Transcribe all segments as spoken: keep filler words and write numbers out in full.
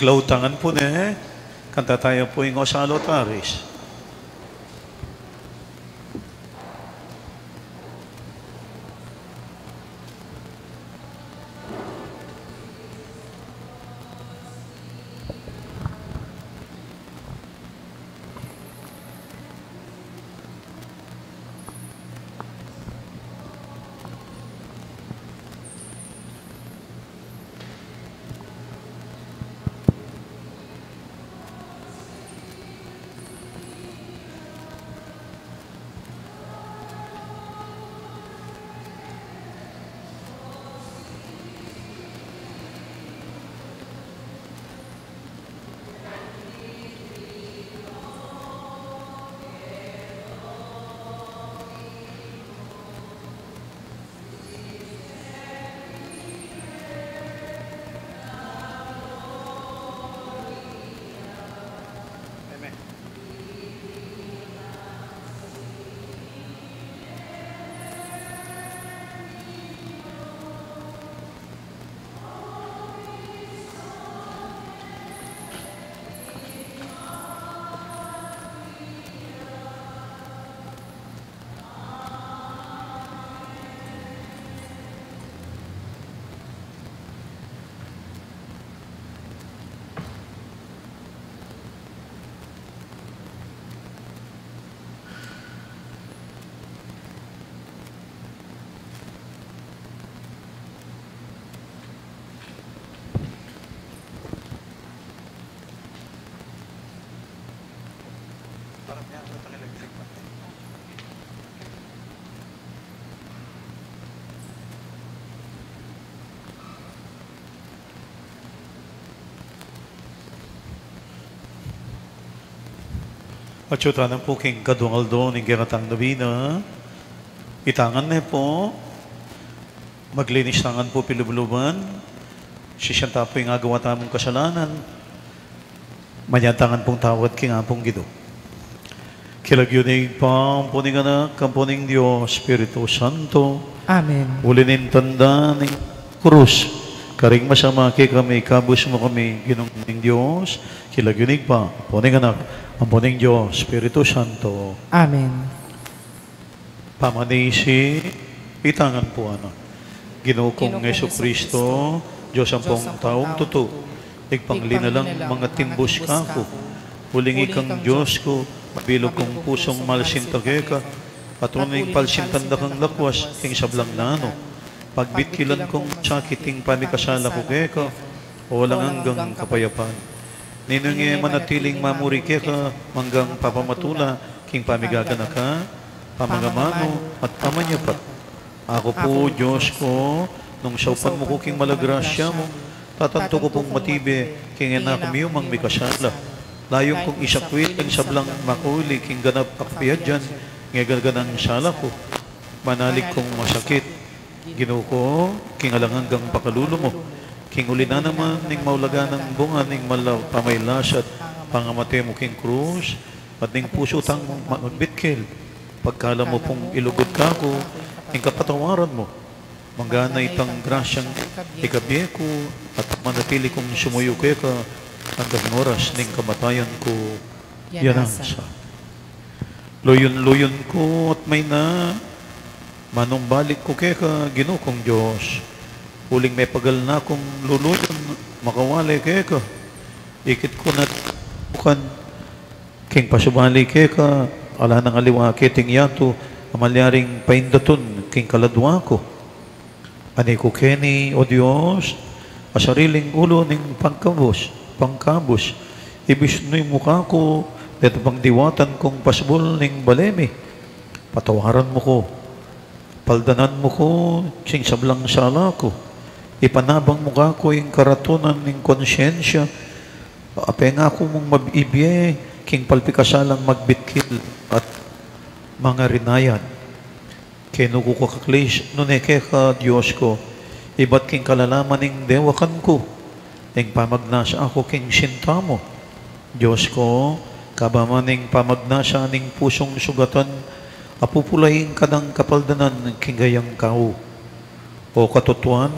Lautangan pu ne, kanta tayu pu ing O Salutaris. Atyu tana pu king kaduang aldo ning kekatang nobena. Itangan ne pu, maglinis tangan pu pilubluban, sisian ta pu ing agawa tamung kasalanan. Manyad tangan pung tawad king Apung Ginu. King lagyu ning Ibpa, ampo ning Anak, ampo ning Dios Espiritu Santo. Amen. Uli ning tanda ning krus, karing masama kekami, ikabus mu kami, Ginung Dios. King lagyu ning Ibpa, ampo ning Anak, ampo ning Dios Espiritu Santo. Amen. Pamanisi, itangan pu, ano. Ginu kung Jesucristo, Dios ampong taung tutu, igpang linalang mangatimbus kaku. Uling ikang Dios ku, mabilug kung pusung malsinta keka, at uling palsintan da kang lakwas king sablang nanu. Pagbitkilan kung sakit ing pamikasala ku keka, o alang anggang kapayapan. Ninung e manatiling mamuri keka, manggang papamatula king pamigaganaka, pamangamanu, at pamanyapat. Aku pu, Dios ku, nung saupan mu ku king mala grasya mu, tatantu ku pung matibe king e na ku miyumang mikasala. Layun kung isakwil ing sablang makuli king ganap a kapiadyan, ngegaganang sala ku. Manalig kung masakit, Ginu ku, king alang anggang pakalulu mu, king uli na naman ning maulagang bunga ning mala pamaglasat, pangamate mu king krus, at ning pusu tang magbitkil. Pagkalam mu pung ilugud kaku ing kapatawaran mu, mangganay tang grasyang ikabie ku, at manatili kung sumuyu keka anggang oras ning kamatayan ku. Yan nasa. Luyun-luyun ku at mayna manumbalik ku keka, Ginu kung Dios. Uling mepagal na kung luluyun makawali keka. Ikit ku na't bukan king pasubali keka, ala nang aliwa keting yatu a malyaring paindatun king kaladwa ku. Ani ku keni, O Dios, a sariling ulu ning pangkabus, pangkabus, ibisnu mu kaku, deta pangdiwatan kung pasbul ning bale mi. Patawaran mu ku, paldanan mu ku king sablang sala ku, ipanabang mu kaku ing karatunan ning konsyensya, a pengaku mung mabibie king palpikasalang magbitkil at mangarinayan. Kenu ku kakaklis nune keka, Dios ku, ibat king kalalaman ning dewakan ku, ing pamagnasa ku king sinta mu. Dios ku, kabang ning pamagnasa ning pusung sugatan, apupulaing kadang kapaldanan king gayang kau. O katutuan,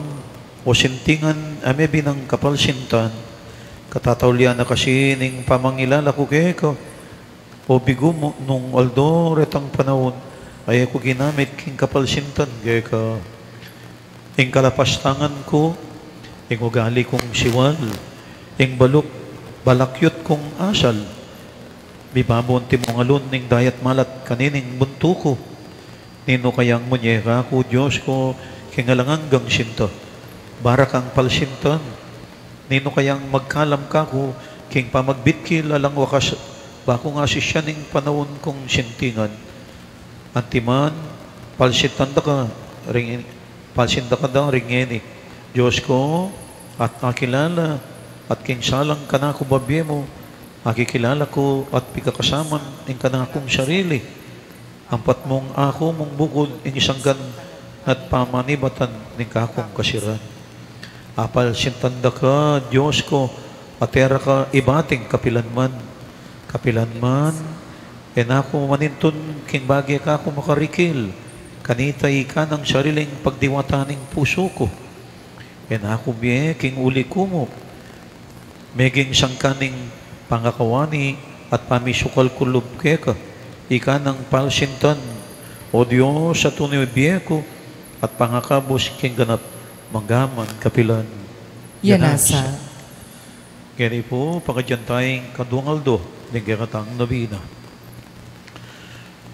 o sintingan a mebinang kapalsintan, Katataulian na kasi ning pamangilala ku keka, o bigu mu nung aldo retang panaun, a e ku ginamit king kapalsintan keka. Ing kalapastangan ku, ing ugali kung siwal, ing baluk, balakyut kung asal, mibabo antimong alun ning dayat malat kanining buntu ku. Ninu kayang munye kaku, Dios ku, king alang anggang sinta? Bara kang palsintan. Ninu kayang magkalam kaku king pamagbitkil alang wakas, ba ku ngasisian ing panaun kung sintingan? Antiman, palsintan da ka ring, palsintan da ka ring ngeni, Dios ku, at akilala, at king salang kanaku babie mu, akikilala ku at pikakasaman ing kanakung sarili. Ampat mung aku mung bukud ing sangkan at pamanibatan ning kakung kasiran. Apalsintan da ka, Dios ku, at e ra ka ibating kapilanman. Kapilanman, e na ku manintun king bage kaku makarikil, kanita ika nang sariling pagdiwata ning pusu ku. E na ku bie king uli ku mu, meging sangkan ning pangakawani at pamisukal ku lub keka, ika nang palsintan, O Dios, a tune bie ku, at pangakabus king ganap manggaman kapilan. Yanasa. Ngeni pu, pangadyan taya ing kaduang aldo ning kekatang nobena.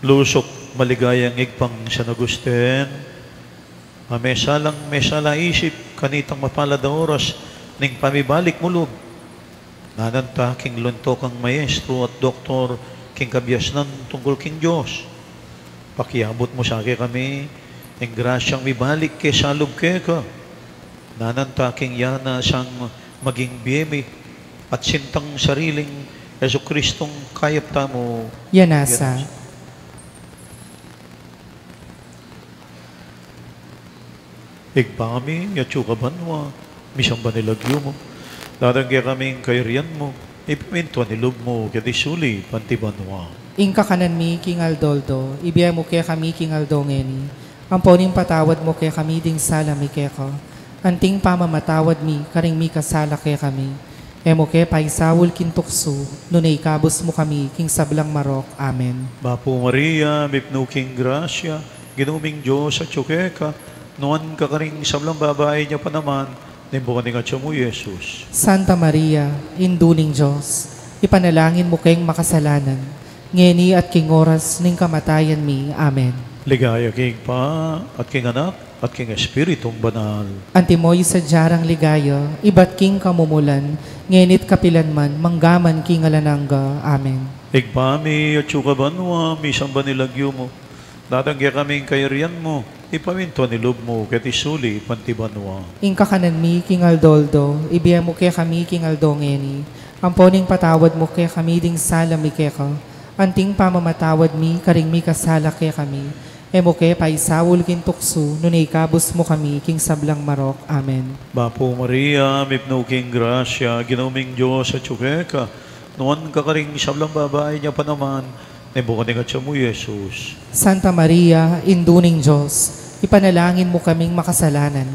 Lusuk maligayang Ibpang San Agustin, a mesalang mesala isip kanitang mapalad a oras ning pamibalik mu lub. Nanan ta king lunto kang maestro at doktor king kabiasnan tungkul king Dios. Pakiabut mu sa kekami ing grasyang mibalik ke salub keka. Nanan ta king yana sang maging bie mi at sintang sariling Jesucristong kayap tamu. Yanasa. Ibpa mi, atsu ka banua, misamban ya ing lagyu mu. Datang kekami ing kayarian mu, mipamintuan ing lub mu keti sulip anti banua. Ing kakanan mi king aldo-aldo, ibie mu kekami king aldo ngeni. Ampo ing patawad mu kekami ding sala mi keka, anting pamamatawad mi karing mikasala kekami. E mu ke paisaul king tuksu, nune ikabus mu kami king sablang marok. Amen. Bapu Maria, mipnu ka king grasya, Ginu ming Dios atsu keka, nuan ka karing sablang babai, nya pa naman ning bunga ning atsu mu, Jesus. Santa Maria, Indu ning Dios, ipanalangin mu keng makasalanan, ngeni at king oras ning kamatayan mi. Amen. Ligaya king Ibpa, at king Anak, at king Espiritong Banal. Antimo ing sadya rang ligaya, ibat king kamumulan, ngeni't kapilanman, manggaman king alang angga. Amen. Ibpa mi, atsu ka banua, misamban ya ing lagyu mu. Datang kekami ing kayarian mu, mipamintuan ing lub mu keti sulip anti banua. Ing kakanan mi king aldo-aldo, ibie mu kekami king aldo ngeni. Ampo ing patawad mu kekami ding sala mi keka, anting pamamatawad mi karing mikasala kekami. E mu ke paisaul king tuksu, nune ikabus mu kami king sablang marok. Amen. Bapu Maria, mipnu ka king grasya, Ginu ming Dios atsu keka, nuan ka karing sablang babai, nya pa naman ning bunga ning atsu mu, Jesus. Santa Maria, Indu ning Dios, ipanalangin mu kaming makasalanan,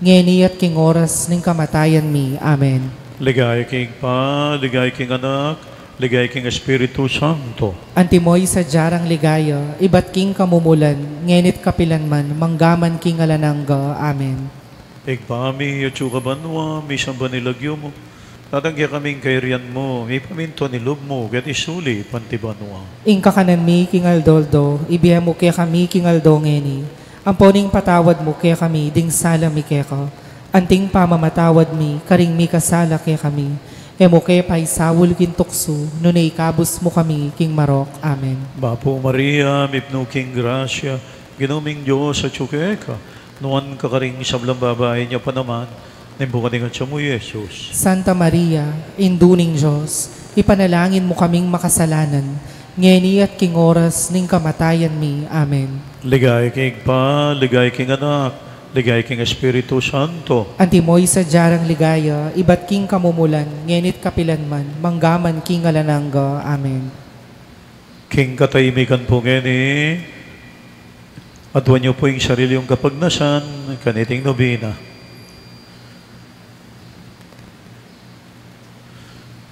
ngeni at king oras ning kamatayan mi. Amen. Ligaya king Ibpa, ligaya king Anak, ligaya king Espiritu Santo. Antimo ing sadya rang ligaya, ibat king kamumulan, ngeni't kapilanman, manggaman king alang angga. Amen. Ibpa mi, atsu ka banua, misamban ya ing lagyu mu. Datang kekami ing kayarian mu, mipamintuan ing lub mu keti sulip anti banua. Ing kakanan mi king aldo-aldo, ibie mu kekami king aldo ngeni. Ampo ing patawad mu kekami ding sala mi keka, anting pamamatawad mi karing mikasala kekami. E mu ke paisaul king tuksu, nune ikabus mu kami king marok. Amen. Bapu Maria, mipnu ka king grasya, Ginu ming Dios atsu keka, nuan ka karing sablang babai, nya pa naman ning bunga ning atsu mu, Jesus. Santa Maria, Indu ning Dios, ipanalangin mu kaming makasalanan, ngeni at king oras ning kamatayan mi. Amen. Ligaya king Ibpa, ligaya king Anak, ligaya king Espiritu Santo. Antimo ing sadya rang ligaya, ibat king kamumulan, ngeni't kapilanman, manggaman king alang angga. Amen. King katahimikan pu ngeni, aduan yu pu ing sarili yung kapagnasan kaniting nobena.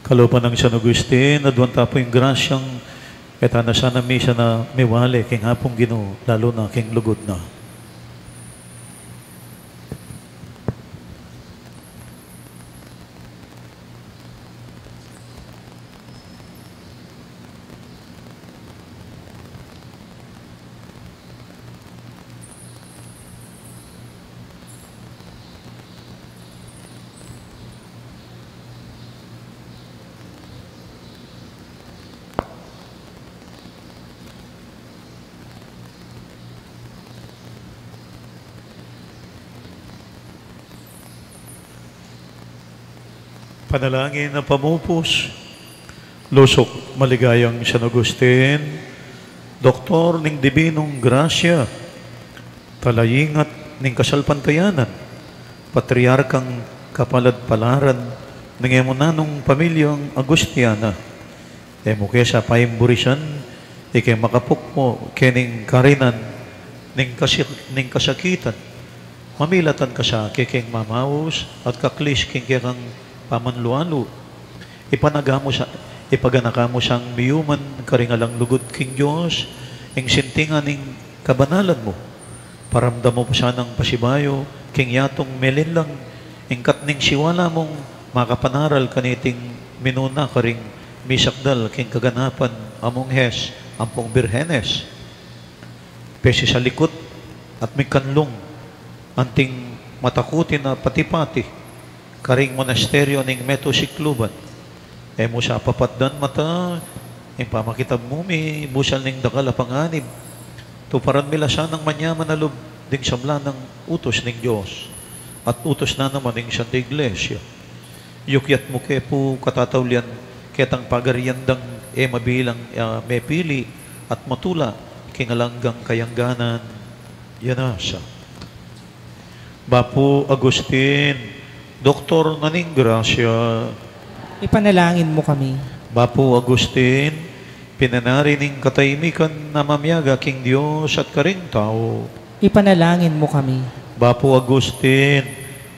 Kalaupan nang San Agustin, aduan ta pu ing grasyang e ta na sana misan a miwali king Apung Ginu, lalu na king lugud na. Panalangin a pamupus. Lusuk maligayang San Agustin, doktor ning dibinung grasya, talaingat ning kasalpantayanan, patriarkang kapalad-palaran ning e mu nanung pamilyang Agustiana. E mu ke sa paimburisan, ika ing makapukpu kening karinan ning kasi-, ning kasakitan. Mamilatan ka sa kekeng mamaus at kaklis king kekang pamanlualu. Ipanaga mu sa, ipaganakan mu sang miyuman karing alang lugud king Dios, ing sintingan ning kabanalan mu. Paramdam mu pu sanang pasibayu king yatung melinlang, ing kat ning siwala mung makapanaral kaniting minuna karing misakdal king kaganapan a munghes ampong birhenes. Pesisalikut at mikanlung anting matakutin a pati-pati karing monasteryo ning Metu Sikluban. E mu sa papatdan mata ing pamakitab mu mi busal ning dakal a panganib. Tuparan mi la sanang manyaman a lub ding sabla nang utus ning Dios at utus na naman ning Santa Iglesia. Yukyat mu ke pu katataulian ketang pagarian dang e mabilang, ah, mepili at matula king alang anggang kayangganan. Yana sa. Bapu Agustin, doktor na ning grasya. Ipanalangin mu kami. Bapu Agustin, pinanari ning katahimikan a mamiaga king Dios at karing tau. Ipanalangin mu kami. Bapu Agustin,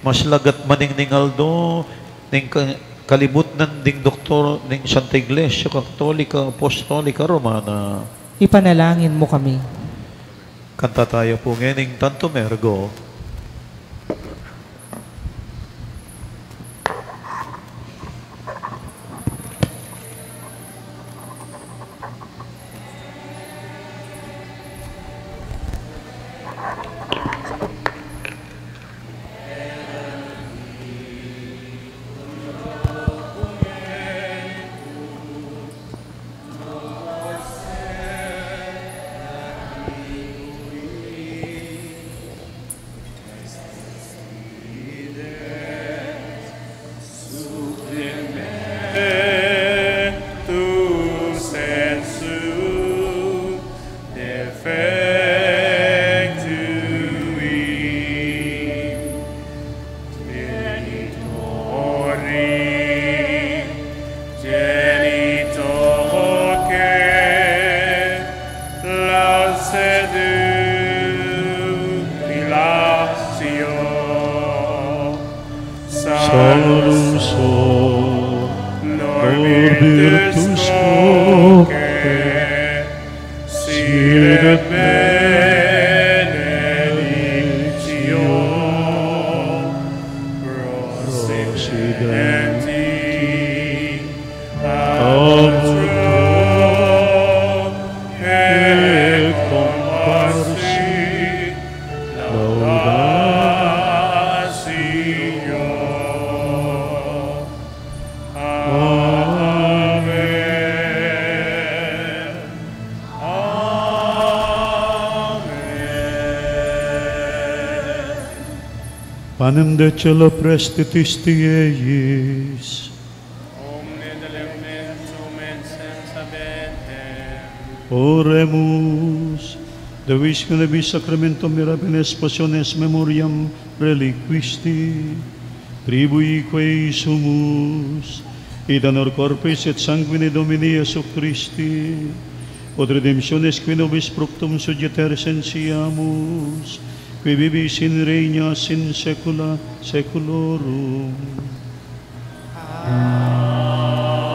maslag at maningning aldo ning ka-, kalibutnan ding doktor ning Santa Iglesia Katolika Apostolika Romana. Ipanalangin mu kami. Kanta taya pu ngening Tantum Ergo. Tu sensu defectui. Genitori, genitor que laus seduti latio. Salus, Salus, Lord, Lord, virtus voce, sine benedictio, procidenti a mutuo et comparsi lauda Signor. Amen. Amen. Panem de caelo prestitis tui eis. Omne deliquescens habet. Oremus. Deus, qui in nobis sacramentum mirabilis passiones memoriam reliquisti, tribuique sumus, et honor corporis et sanguine Domini Iesu Christi, ut redemptionis qui nobis fructum sugiter sentiamus, qui vivis in regnas in saecula saeculorum. Amen.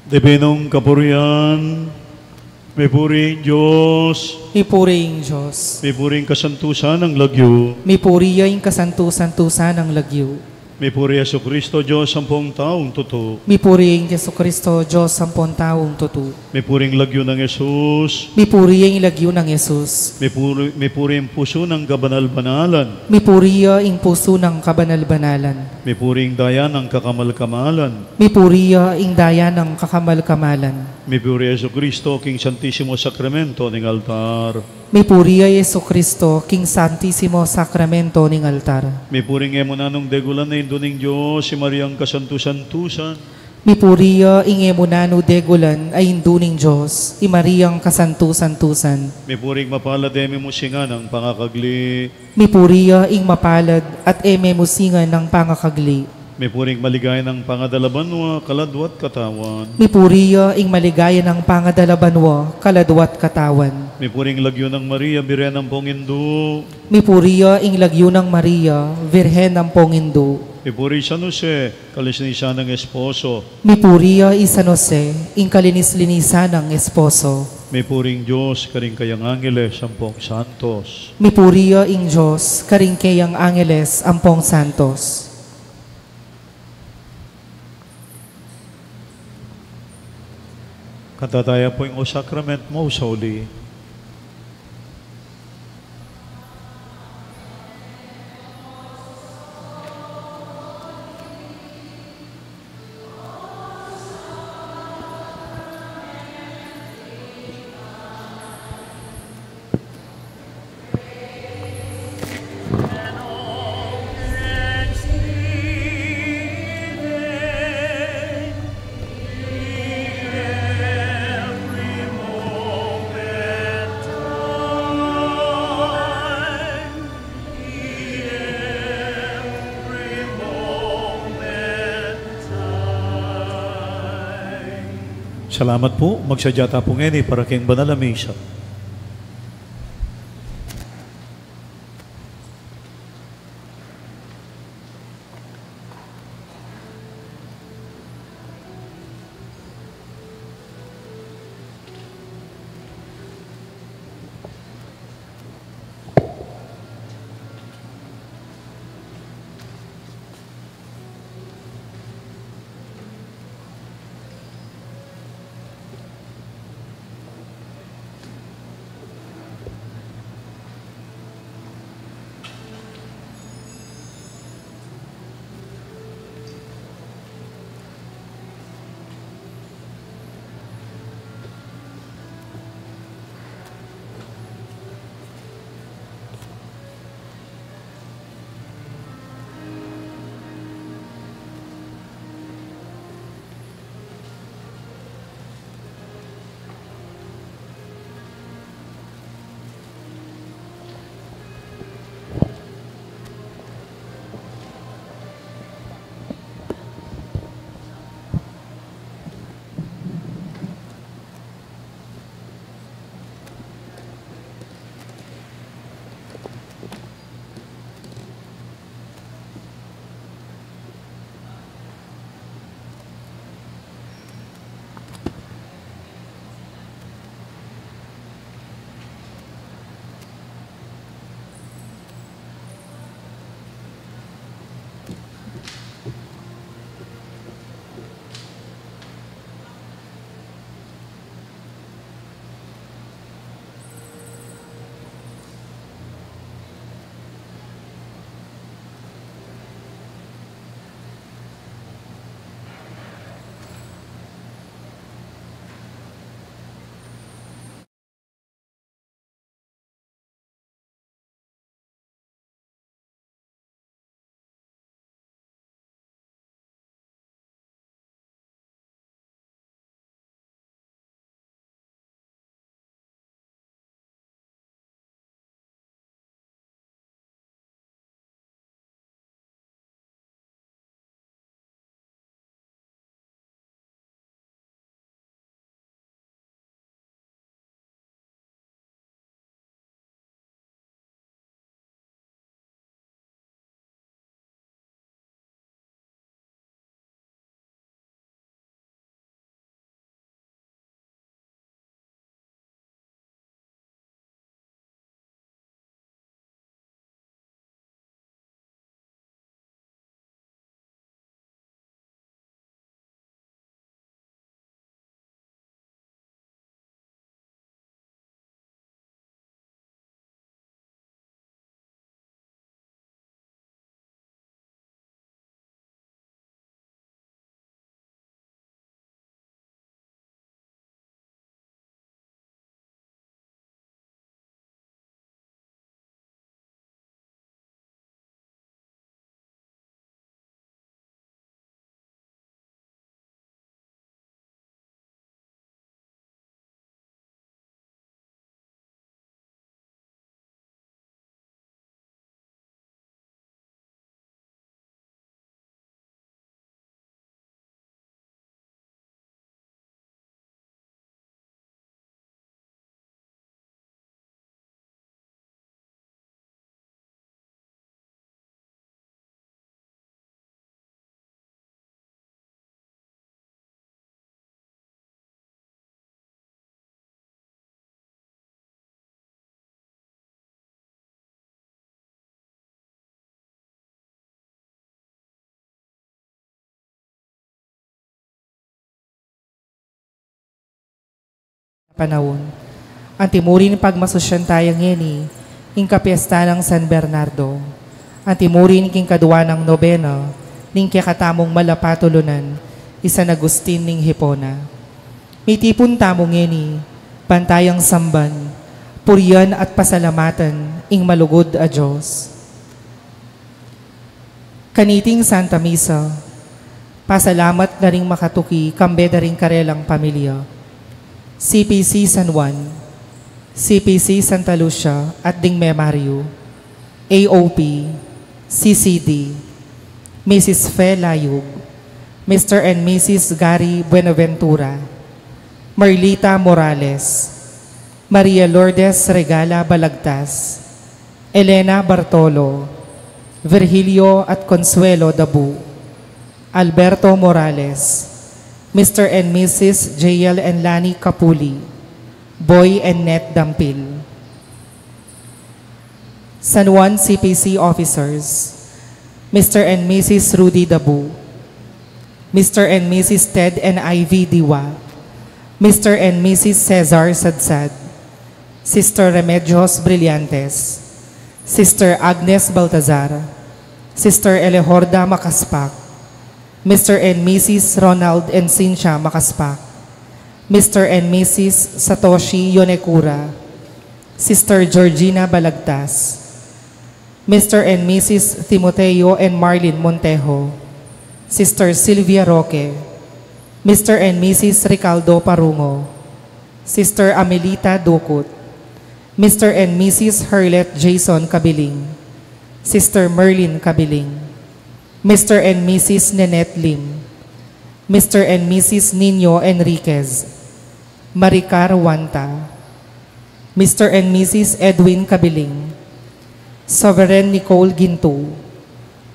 Divinong kapurian, mipuri ing Dios. Mipuri ing Dios. Mipuri ing kasantusan nang lagyu. Mipuri ya ing kasantu-santusan nang lagyu. Mipuri Jesucristo, Dios ampong taung tutu. Mipuri ing Jesucristo, Dios ampong taung tutu. Mipuri ing lagyu nang Jesus. Mipuri ing lagyu nang Jesus. Mipuri, mipuri ing pusu nang kabanal-banalan. Mipuri ya ing pusu nang kabanal-banalan. Mipuri ing daya nang kakamal-kamalan. Mipuri ya ing daya nang kakamal-kamalan. Mipuri Jesucristo, king Santisimo Sakramento ning altar. Mipuri ya Jesucristo, king Santisimo Sakramento ning altar. Mipuri ing e mu nanung degulan a Indu ning Dios, i Mariang kasantu-santusan. Mipuri ya ing e mu nanu degulan a Indu ning Dios, i Mariang kasantu-santusan. Mipuri ing mapalad at e memusingan a pangakagli. Mipuri ya ing mapalad at e memusingan a pangakagli. Mipuri ing maligaya nang pangadalabanwa, kaladwa't katawan. Mipuri ya ing maligaya nang pangadalabanwa, kaladwa't katawan. Mipuri ing lagyu nang Maria, Birhen ampong Indu. Mipuri ya ing lagyu nang Maria, Birhen ampong Indu. Mipuri i San Jose, kalinis-linisan nang esposo. Mipuri ya i San Jose, ing kalinis-linisan nang esposo. Mipuri ing Dios karing kayang angeles ampong santos. Mipuri ya ing Dios karing kayang angeles ampong santos. Kanta taya pu ing O Sacrament, Most Holy. Salamat pu. Magsadya ta pu ngeni para king banal a misa. panaun. Antimurin pagmasusyan taya ngeni ing kapiesta nang San Bernardo. Antimurin king kadua nang nobena ning kekatamung malapatulunan i San Agustin ning Hipona. Mitipun tamu ngeni, ban tayang samban, purian at pasalamatan ing malugud a Dios. Kaniting Santa Misa, pasalamat da ring makatuki kambe da ring karelang pamilya. C P C San Juan, C P C Santa Lucia at ding Memario, A O P, C C D, Missus Fe Layug, Mister and Missus Gary Buenaventura, Merlita Morales, Maria Lourdes Regala Balagtas, Elena Bartolo, Virgilio at Consuelo Dabu, Alberto Morales, Mister and Missus J L and Lani Capuli, Boy and Net Dampil. San Juan C P C officers, Mister and Missus Rudy Dabu, Mister and Missus Ted and Ivy Diwa, Mister and Missus Cesar Sadsad, Sister Remedios Brillantes, Sister Agnes Baltazar, Sister Elehorda Makaspak, Mister and Missus Ronald and Cynthia Makaspak, Mister and Missus Satoshi Yonekura, Sister Georgina Balagtas, Mister and Missus Timoteo and Marlene Montejo, Sister Sylvia Roque, Mister and Missus Ricardo Parungo, Sister Amelita Ducut, Mister and Missus Herlet Jason Cabiling, Sister Merlin Cabiling, Mister and Missus Nenette Lim, Mister and Missus Nino Enriquez, Maricar Wanta, Mister and Missus Edwin Cabiling, Sovereign Nicole Gintu,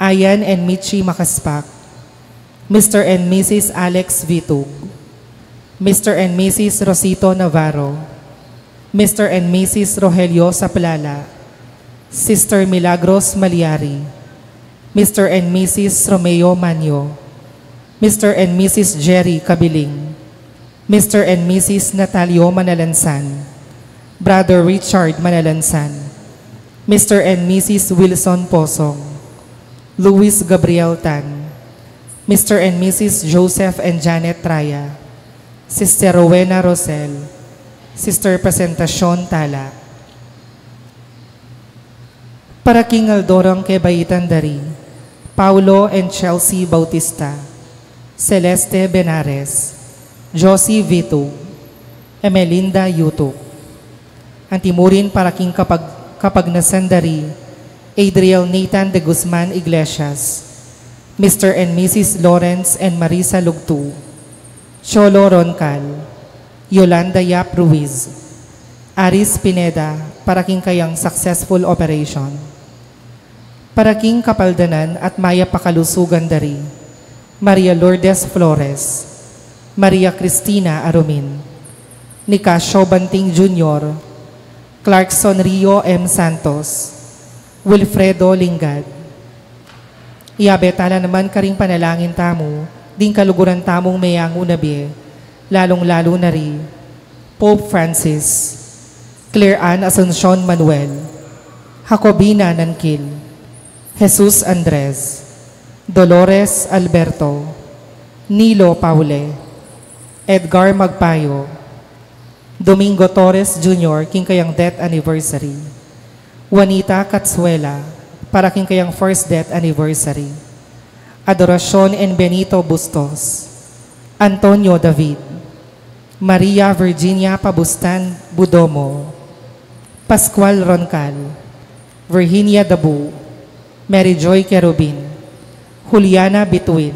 Ayan and Michi Makaspak, Mister and Missus Alex Vitug, Mister and Missus Rosito Navarro, Mister and Missus Rogelio Saplala, Sister Milagros Maliari, Mister and Missus Romeo Manyo, Mister and Missus Jerry Cabiling, Mister and Missus Natalio Manalansan, Brother Richard Manalansan, Mister and Missus Wilson Posong, Luis Gabriel Tan, Mister and Missus Joseph and Janet Traya, Sister Rowena Rosel, Sister Presentacion Tala. Para king aldo rang kebaitan da ri Paulo and Chelsea Bautista, Celeste Benares, Josie Vitug, Emelinda Yutuk. Antimurin para king kapag-, kapagnasan da ri Adriel Nathan de Guzman Iglesias, Mister and Missus Lawrence and Marisa Lugtu, Cholo Roncal, Yolanda Yap Ruiz, Aris Pineda para king kayang successful operation. Para king kapaldanan at mayap a kalusugan da ri Maria Lourdes Flores, Maria Cristina Arumin, Nicasio Banting Junior, Clarkson Rio M. Santos, Wilfredo Lingad. Iyabe tala naman karing panalangin tamu ding kaluguran tamung meyangu na bie, lalung-lalu na ri Pope Francis, Claire Ann Asuncion Manuel, Jacobina Nankil, Jesus Andres, Dolores Alberto, Nilo Paule, Edgar Magpayo, Domingo Torres Junior king kayang death anniversary, Juanita Catzuela para king kayang first death anniversary, Adoracion and Benito Bustos, Antonio David, Maria Virginia Pabustan Budomo, Pascual Roncal, Virginia Dabu, Mary Joy Querubin, Juliana Bituin,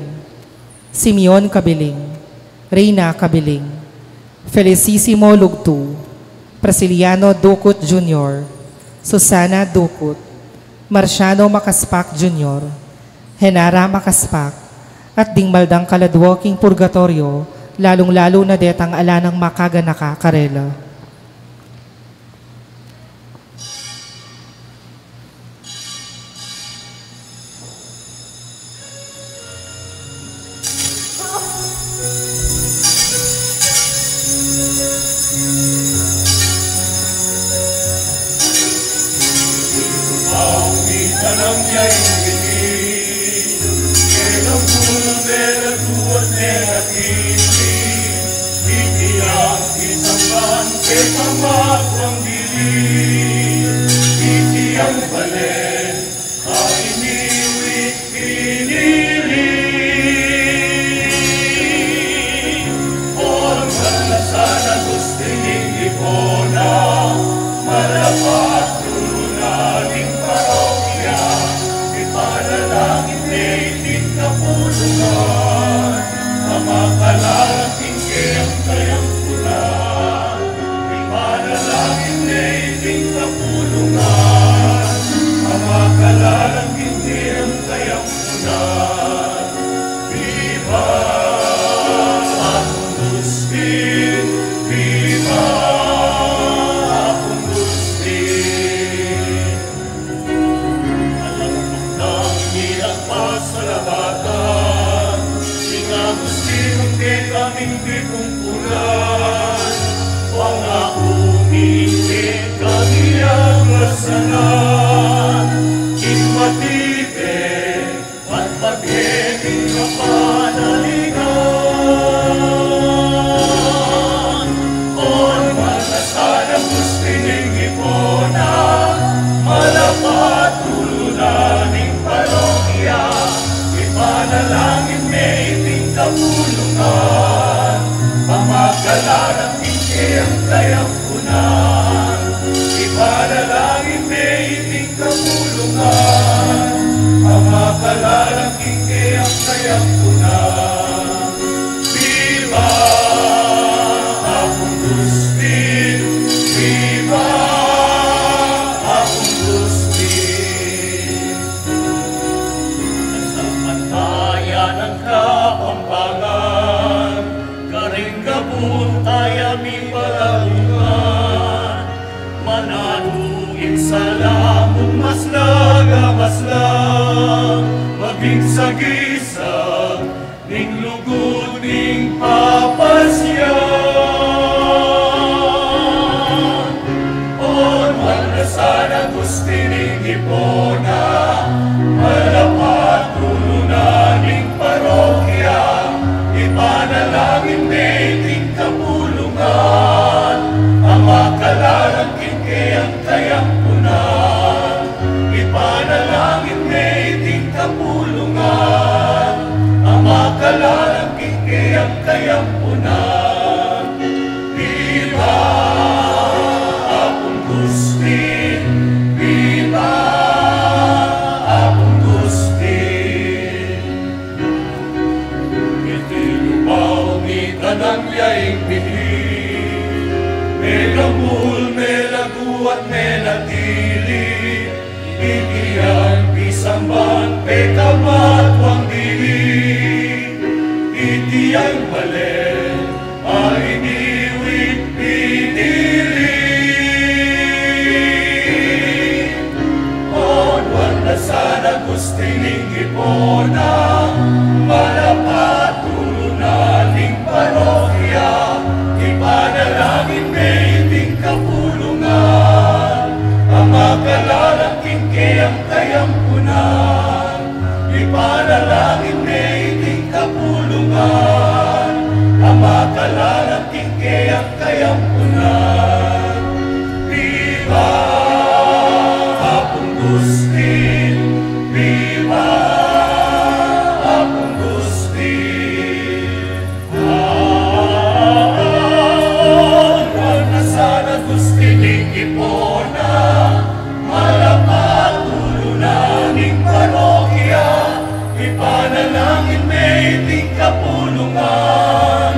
Simeon Cabiling, Reina Cabiling, Felicissimo Lugtu, Prisciliano Ducut Junior, Susana Ducut, Marciano Macaspac Junior, Henara Macaspac, at ding mal dang kaladwa king purgatoryo, lalung-lalu na detang ala nang makaganaka karela. Iti yang pisamban ke pamakuang dili, iti yang balen a iniwit pinili. Ol man la sana gusti ning iponan, malapat tulunan ning parokya, ipanalangin ne iting kapulungan, a makalalam king keyang kayampunan. Ipanalangin ne iting kapulungan, a makalalam king keyang kayampunan. Viva Apung Gustin! Viva Apung Gustin! Alang tukdang mi nagpasalamatan, king Agustin, king kekaming pipumpunan. Pangaku mi kekami agrasanan, king matibe, patpat ke ning kapanaligan. Ol man la sana gusti ning iponan, malapat tulunan ning parokya, ipanalangin ne iting kapulungan, a makalalam king keyang kayampunan. Ipanalangin ne iting kapulungan, a makalalam king keyang kayampunan. Viva Apung Gustin! Viva Apung Gustin! Kasampantaya nang Kapampangan, karing gabun taya mipalaungan, mananu ing sala mung maslag a maslag, maging sagisag ning lugud ning papasyan. Ol man la sana gusti ning iponan, malapat tulunan ning parokya, ipanalangin ne iting kapulungan, a makalalam king keyang kayampunan. Ipanalangin ne iting kapulungan, a makalalam king keyang kayampunan. Viva Apung Gustin! Viva Apung Gustin! Iti lupa mi tanan ya ing bihis, megambul, melagu at menatili, iti yang pisamban pekamatua dili, iti yang balen a iniwit pinili. O Nuan, na sana gusti ning iponan, malapat tulunan ning parokya, ipanalangin me iting kapulungan, a makalalam king keyang kayampunan. Ipanalangin me iting kapulungan, a makalalam king keyang kayampunan. Viva Apung Gustin! Viva Apung Gustin! Nuan, na sana gusti ning iponan, malapat tulunan ning parokya, ipanalangin me iting kapulungan,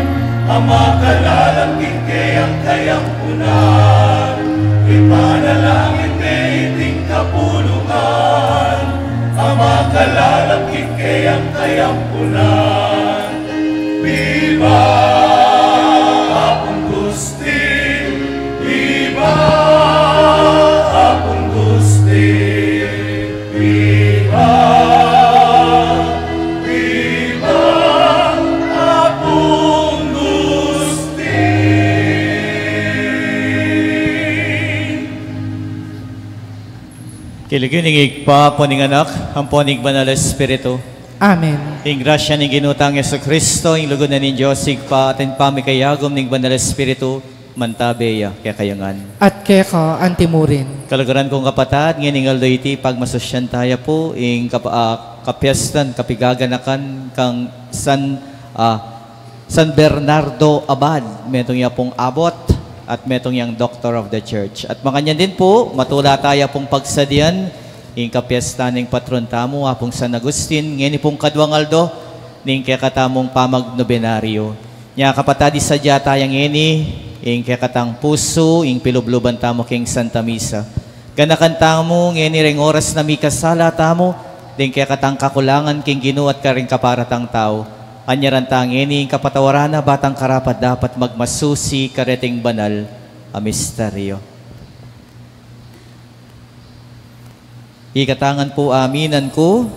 a makalalam king keyang kayampunan. Ipanalangin me iting kapulungan, a makalalam king keyang kayampunan. Viva Apung Gustin! Viva Apung Gustin! Viva! Viva Apung Gustin! King lagyu ning Ibpa, ampo ning Anak, ampo ning Banal Espiritu. Amen. Ing grasya ning Ginu tang Jesucristo, ing lugud na ning Dios Ibpa, at ing pamikayagum ning Banal Espiritu, mantabe ya kekayu ngan. At keka antimurin. Kaluguran kung kapatad, ngening aldo iti pagmasusyan taya pu ing kap-, ah, kapiestan, kapigaganakan kang San, ah, San Bernardo Abad, metung ya pung abbot, at metung yang Doctor of the Church. At makanyan din pu, matula taya pung pagsadian ing kapiestan ning patron tamu, Apung San Agustin, ngeni pung kaduang aldo ning kekatamung pamagnobenaryo. Nya kapatad, isadya taya ngeni ing kekatang pusu, ing pilubluban tamu king Santa Misa. Ganakan tamu ngeni reng oras na mikasala tamu, deng kekatang kakulangan king Ginu at karing kaparatang tau. Anyaran ta ngeni ing kapatawaran na ba tang karapat-dapat magmasusi kareting banal a misteryo. Ikatangan pu aminan ku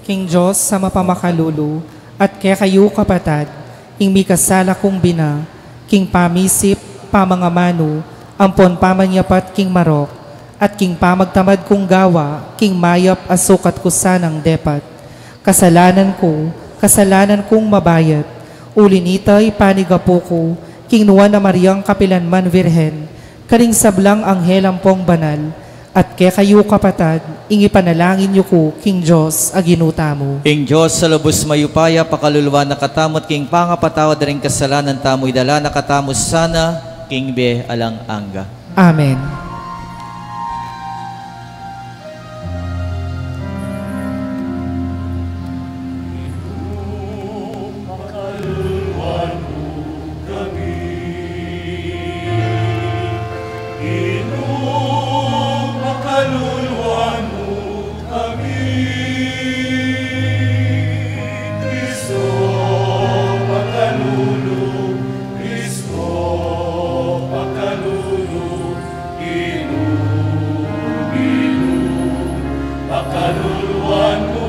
king Dios a mapamakalulu, at kekayu kapatad, ing mikasala kung bina, king pamisip, pamangamanu, ampon pamanyapat king marok, at king pamagtamad kung gawa king mayap a sukat ku sanang depat. Kasalanan ku, kasalanan kung mabayat, uli nita ipanigapu ku king nuan a Mariang kapilanman Virgen, karing sablang anghel ampong banal, at kekayu kapatad, ing ipanalangin yu ku king Dios a Ginu tamu. Ing Dios a lubus mayupaya pakaluluan na katamu at king pangapatawad da ring kasalanan tamu, idala na katamu sana king bie alang angga. Amen. Pakaluluan mu kami. Ginu, pakalulu, Kristo, pakalulu, Ginu, pakaluluan mu.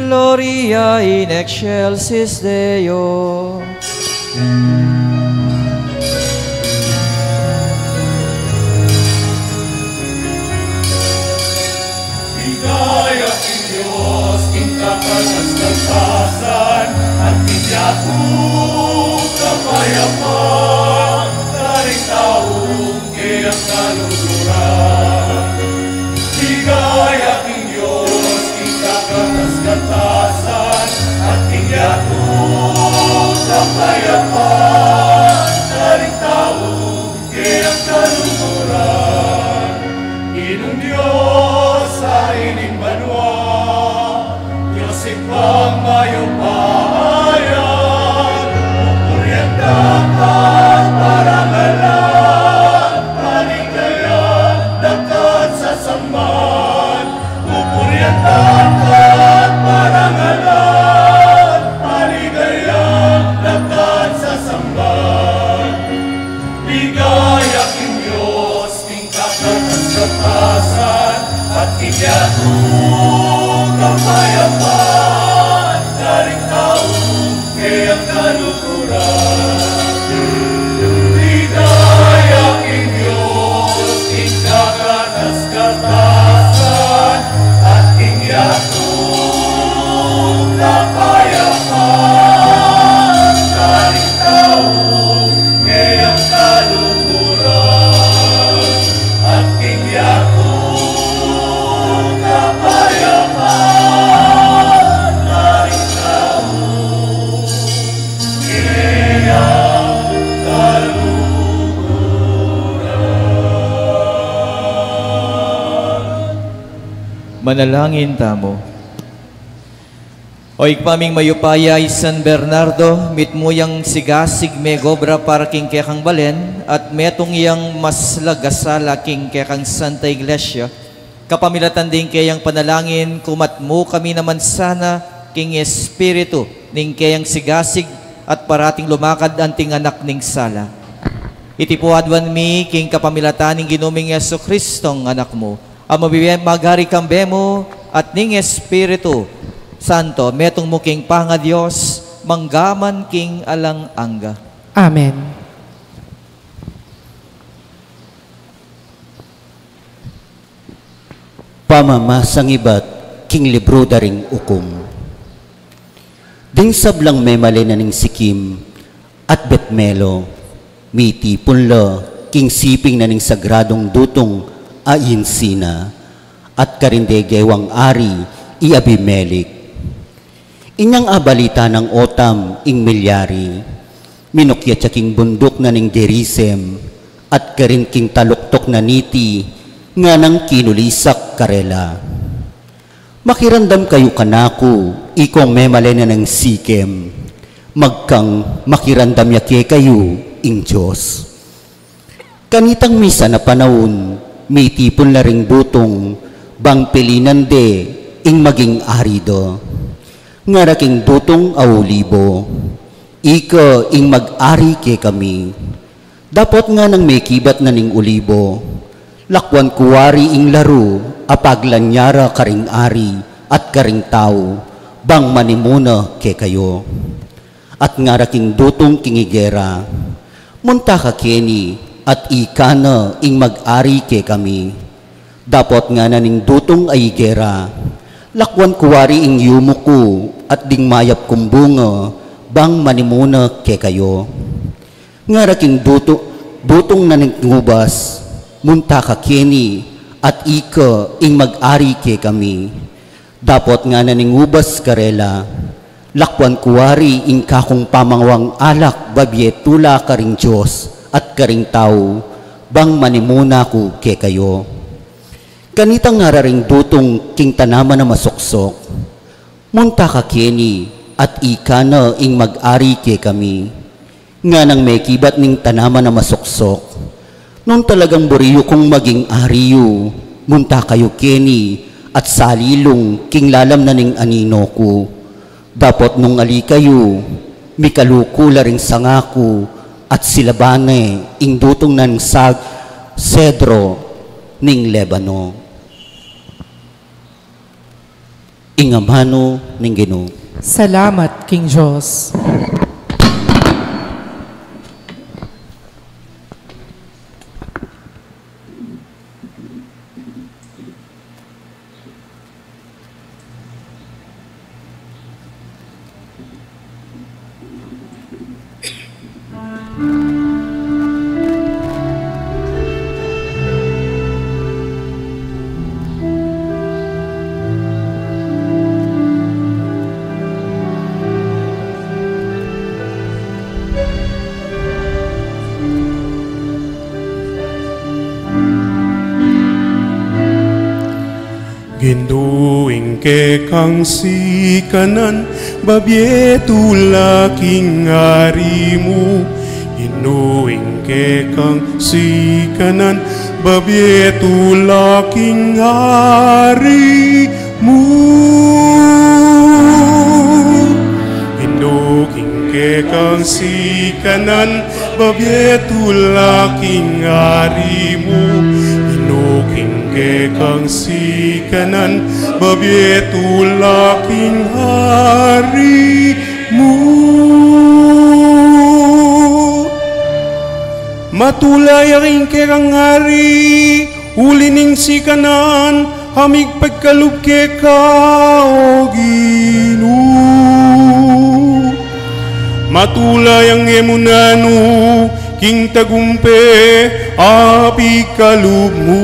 Gloria in excelsis Deo. Ligaya king Dios king katas-katasan, at king yatu kapayapan, karing tau keyang kaluguran. Ligaya king Dios king katas-katasan, at king yatu kapayapan, karing tau keyang kaluguran. Ginung Dios a ining banua, Dios Ibpang mayupaya, pupurian da ka at parangalan, paligayan da ka at sasamban. Pupurian da ka at parangalan, paligayan da ka at sasamban. Ligaya king Dios king katas-katasan, at king yatu kapayapan, karing tau keyang kaluguran. Ligaya king Dios king katas-katasan, at king yatu kapayapan, karing tau keyang kaluguran, at king yatu kapayapan, karing tau keyang kaluguran. Manalangin tamu. O Ibpa ming mayupaya, i San Bernardo, mitmu yang sigasig megobra para king kekang balen, at metung yang maslag a sala king kekang Santa Iglesia. Kapamilatan ding keyang panalangin, kumat mu kami naman sana king espiritu ning keyang sigasig at parating lumakad anting anak ning sala. Iti pu aduan mi king kapamilatan ning Ginu ming Jesucristo, Anak mu, a mabibie magari kambe mu at ning Espiritu Santo, metung mu king pangaDios, mangga man king alang angga. Amen. Pamamasang ibat king libru da ring Ukum. Ding sablang memalen na ning Sikim at Bet-melo, mitipun la king siping na ning sagradung dutung a insina, at karin de gewang ari i Abimelec. Inyang abalita nang Jotam ing milyari, minukyat ya king bunduk na ning Gerizim, at karin king taluktuk na niti, nganang kinulisak karela. Makiramdam kayu kanaku, ikong memalen na ning Sikem, magkang makiramdam ya kekayu ing Dios. Kanitang misan a panaun, mitipun la ring dutung, bang pilinan de ing maging ari da. Ngara king dutung a olibo, "Ika ing mag-ari kekami." Dapot nganang mekibat na ning olibo, lakwan ku wari ing laru a paglanyan ra karing ari at karing tau, bang manimuna kekayu. At ngara king dutung king igera, "Munta ka keni, at ika na ing mag-ari kekami." Dapot ngana ning dutung a igera, "Lakwan ku wari ing yumu ku at ding mayap kung bunga, bang manimuna kekayu." Ngara king dutu-, dutung na ning ubas, "Munta ka keni, at ika ing mag-ari kekami." Dapot ngana ning ubas karela, "Lakwan ku wari ing kakung pamangwang alak babie tula karing Dios at karing tau, bang manimuna ku kekayu." Kanita ngara ring dutung king tanaman a masuksok, "Munta ka keni, at ika na ing mag-ari kekami." Nganang mekibat ning tanaman a masuksok, "Nung talagang buri yu kung maging ari yu, munta kayu keni at salilung king lalam na ning anino ku." Dapot nung ali kayu, mikalu ku la ring sanga ku at silaban ne ing dutung nang sag-, sedro ning Lebano. Ing amanu ning Ginu. Salamat king Dios. Ginu, ing kekang sikanan, babie tula king ari mu. Ginu, ing kekang sikanan, babie tula king ari mu. Ginu, ing kekang sikanan, babie tula king ari mu. Ginu, ing kekang sikanan, babie tula king ari mu. Matula ya ing kekang ari, uli ning sikanan, a migpagkalub keka, o Ginu. Matula yang e mu nanu king tagumpe a pigkalub mu.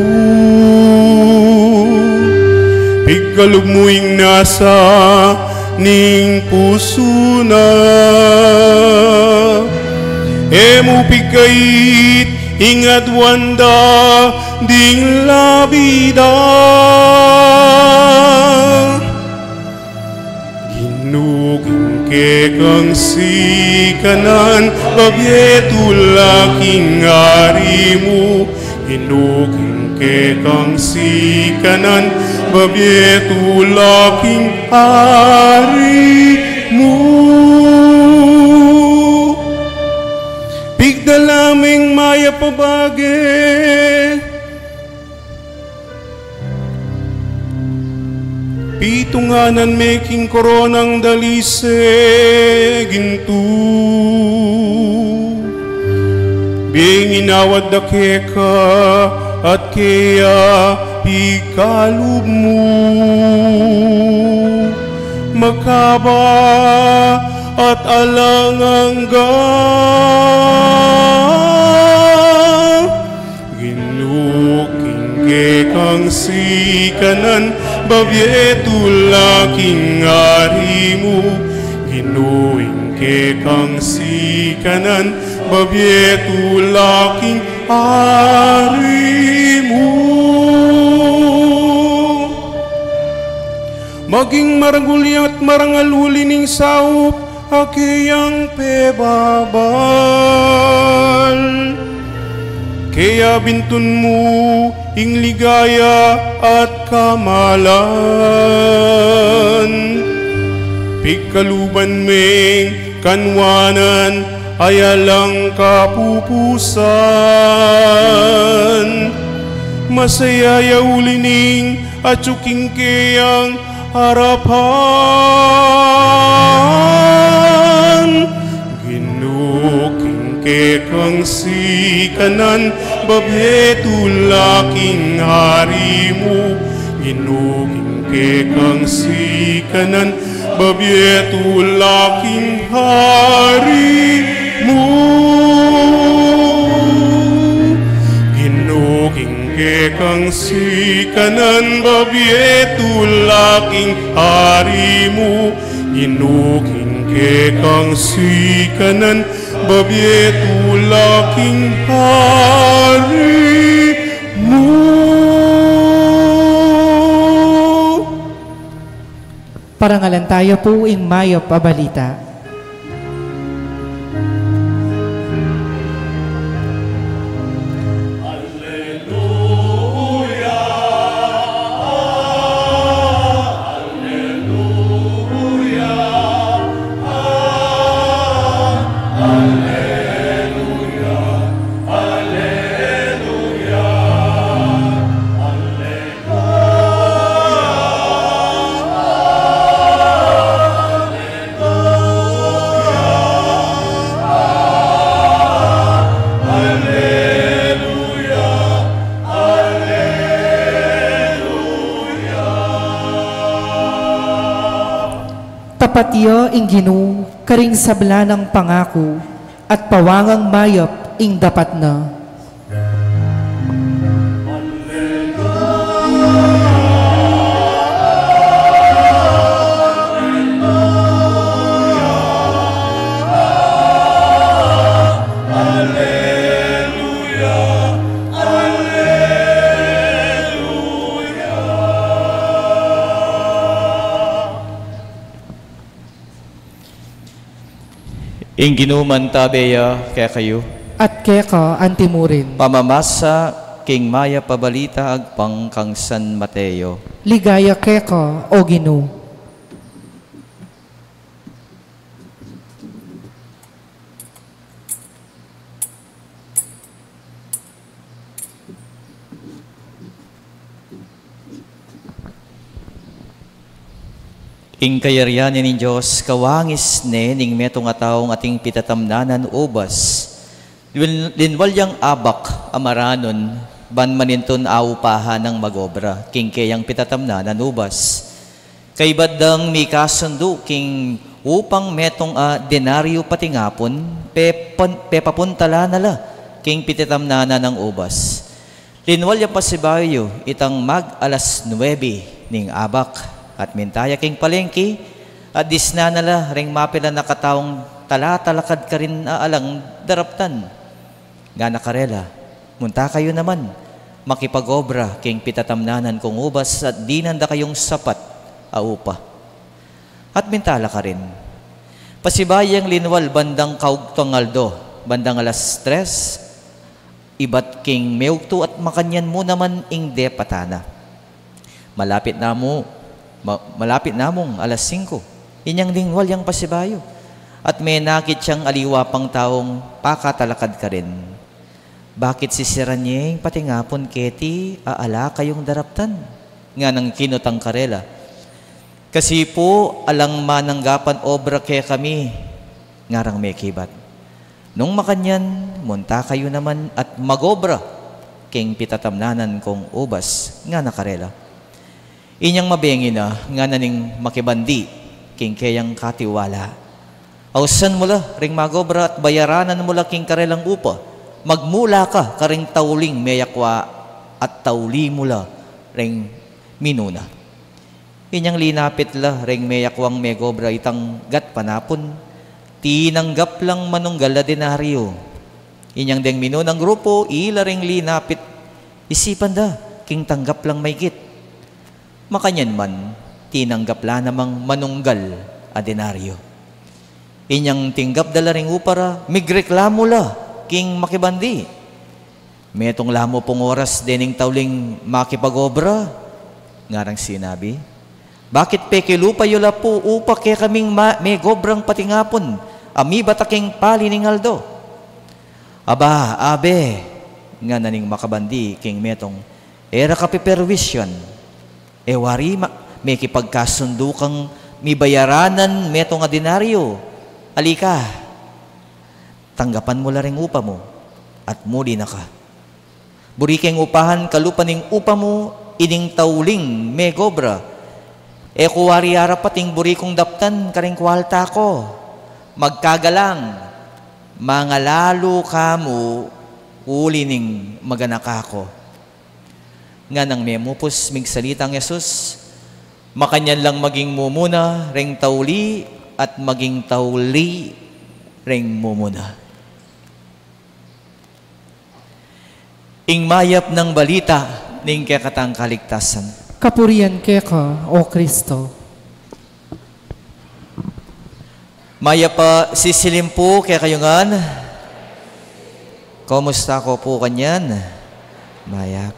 Pigkalub mu ing nasa ning pusu na. E mu pigkait ing aduan da ding labi da. Ginu, ing kekang sikanan, babie tula king ari mu. Ginu, ing kekang sikanan, babie tula king ari mu. Pigdala meng mayap pabage. Pitunganan me king koronang dalise, gintu. Bing inawad da keka at keya pikalub mu. Makaba at alang angga. Ginu, king kekang sikanan, babie tula king ari mu. Ginu, ing kekang sikanan, babie tula king ari mu. Maging maragul ya at marangal uli ning saup a keyang pebabal. Keya bintun mu ing ligaya at kamalan. Pigkaluban meng kanwanan a alang kapupusan. Masaya ya uli ning atyu king keyang arapan. Ginu, king kekang sikanan, babie tula king ari mu. Ginu, king kekang sikanan, babie tula king ari mu. Ginu, king kekang sikanan, babie tula king ari mu. Ginu, king kekang sikanan, babie tula king ari mu. Parangalan tayu pu ing mayap a balita. Tapat ya ing Ginu karing sabla nang pangaku, at pawangang mayap ing dapat na. Ing Ginu mantabe ya kekayu. At keka anti murin. Pamamasa king mayap a balita agpang kang San Mateo. Ligaya keka, O Ginu. Ing kayarian ning Dios, kawangis ne ning metung a taung ating pitatamnanan ubas. Lin-, linwal yang abak a maranun, ban manintun aupahan nang mag-obra king keyang pitatamnanan ubas. Kaybat dang mikasundu king upang metung a denaryo patingapun, pepan-, pepapuntalan na la king pitatamnanan nang ubas. Linwal yang pasibayu yu, itang mag-alas nuebe ning abak, at minta ya king palengki, at disnan na la ring mapilan a kataung talatalakad karin a alang daraptan. Ngana karela, "Munta kayu naman, makipag-obra king pitatamnanan kung ubas at dinan da kayung sapat a upa." At minta la karin. Pasibayu yang linwal bandang kaugtong aldo, bandang alas tres, ibat king meugtu at makanyan mu naman ing depatan na. Malapit na mu, ma-, malapit na mung alas singko. Inyang linwal yang pasibayu. At menakit yang aliwa pang taung pakatalakad karin. Bakit sisiran ye ing patingapun keti a ala kayung daraptan? Nganang kinutang karela. Kasi pu, alang mananggapan obra kekami, ngarang mekibat. Nung makanyan, munta kayu naman at magobra king pitatamnanan kung ubas, ngana karela. Inyang mabengi na, ngana ning makibandi king keyang katiwala. Ausan mu la ring magobra at bayaranan mu la king karelang upa. Magmula ka karing tauling meyakwa at tauli mu la ring minuna. Inyang linapit la ring meyakwang megobra itang gatpanapun, tinanggap lang manunggal a denaryo. Inyang deng minunang grupu, ila ring linapit, isipan da king tanggap lang maigit. Makanyan man, tinanggap la namang manunggal a denaryo. Inyang tinggap da la ring upa ra, migreklamu la king makibandi. Metung la mu pung oras dening tauling makipagobra, ngarang sinabi. Bakit pekilupa yu la pu upa kekaming ma-, megobrang patingapun, a mibat a king pali ning aldo? Aba, abe, ngana ning makabandi king metung, e ra ka peperwisyan. E wari ma-, mekipagkasundu kang mibayaranan metung a denaryo. Ali ka, tanggapan mu la ring upa mu, at muli na ka. Buri keng upahan kalupa ning upa mu ining tauling megobra. E ku wari arapat ing buri kung daptan karing kualta ku. Magkagalang, mangalalu ka mu uli ning maganaka ku. Nganang memupus migsalitang Jesus, makanyan lang maging mumuna ring tauli at maging tauli ring mumuna. Ing mayap nang balita ning kekatang kaligtasan. Kapurian keka, O Kristo. Mayap a sisilim pu kekayu ngan. Kumusta ko pu kanyan? Mayap.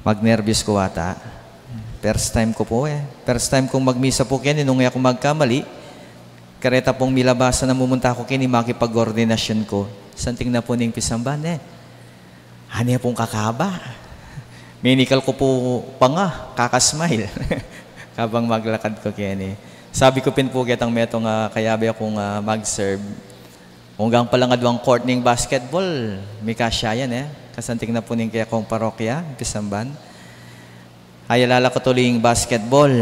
Magnerbyos ku ata. First time ku pu e. First time kung magmisa pu keni nung e ku magkamali. Kareta pung milabasan a mumunta ku keni makipag-ordinasyon ku. Santing na pu ning pisamban e. Ane pung kakaba. Minikal ku pu pa nga, kakasmile. Kabang maglakad ku keni. Sabi ku pin pu ketang metung a kayabe kung, ah, mag-serve. Unggang pala nga duang court ning basketball, mikasya yan e. Kasanting na pu ning kekong parokya, pisamban. Ayalala ku tuli ing basketball.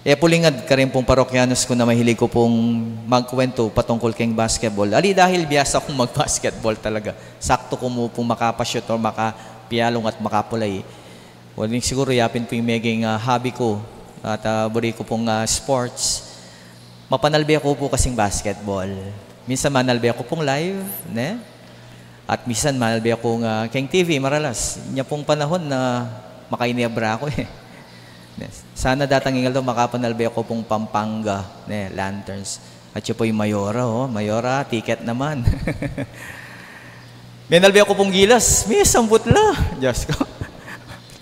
E pu lingad karin pung parokyanos ku na mahilig ku pung magkwentu patungkul keng basketball. Ali dahil biyasa kung mag-basketball talaga. Saktu ku mu pung makapa-shoot or makapialung at makapulay. Well, siguru yapin pu ing meging, ah, hobby ku at, ah, buri ku pung, ah, sports. Mapanalbe ku pu kasing basketball. Minsan manalbe ku pung live, ne? At minsan manalbe ku nga keng T V, maralas. Nya pung panahon na makainebra ku e. Ne? Sana datang ing aldo makapanalbe ku pung Pampanga, ne? Lanterns. At yu pu'y Mayora, o. Mayora, ticket naman. Menalbe ku pung Gilas, misambut la. Diyos ku.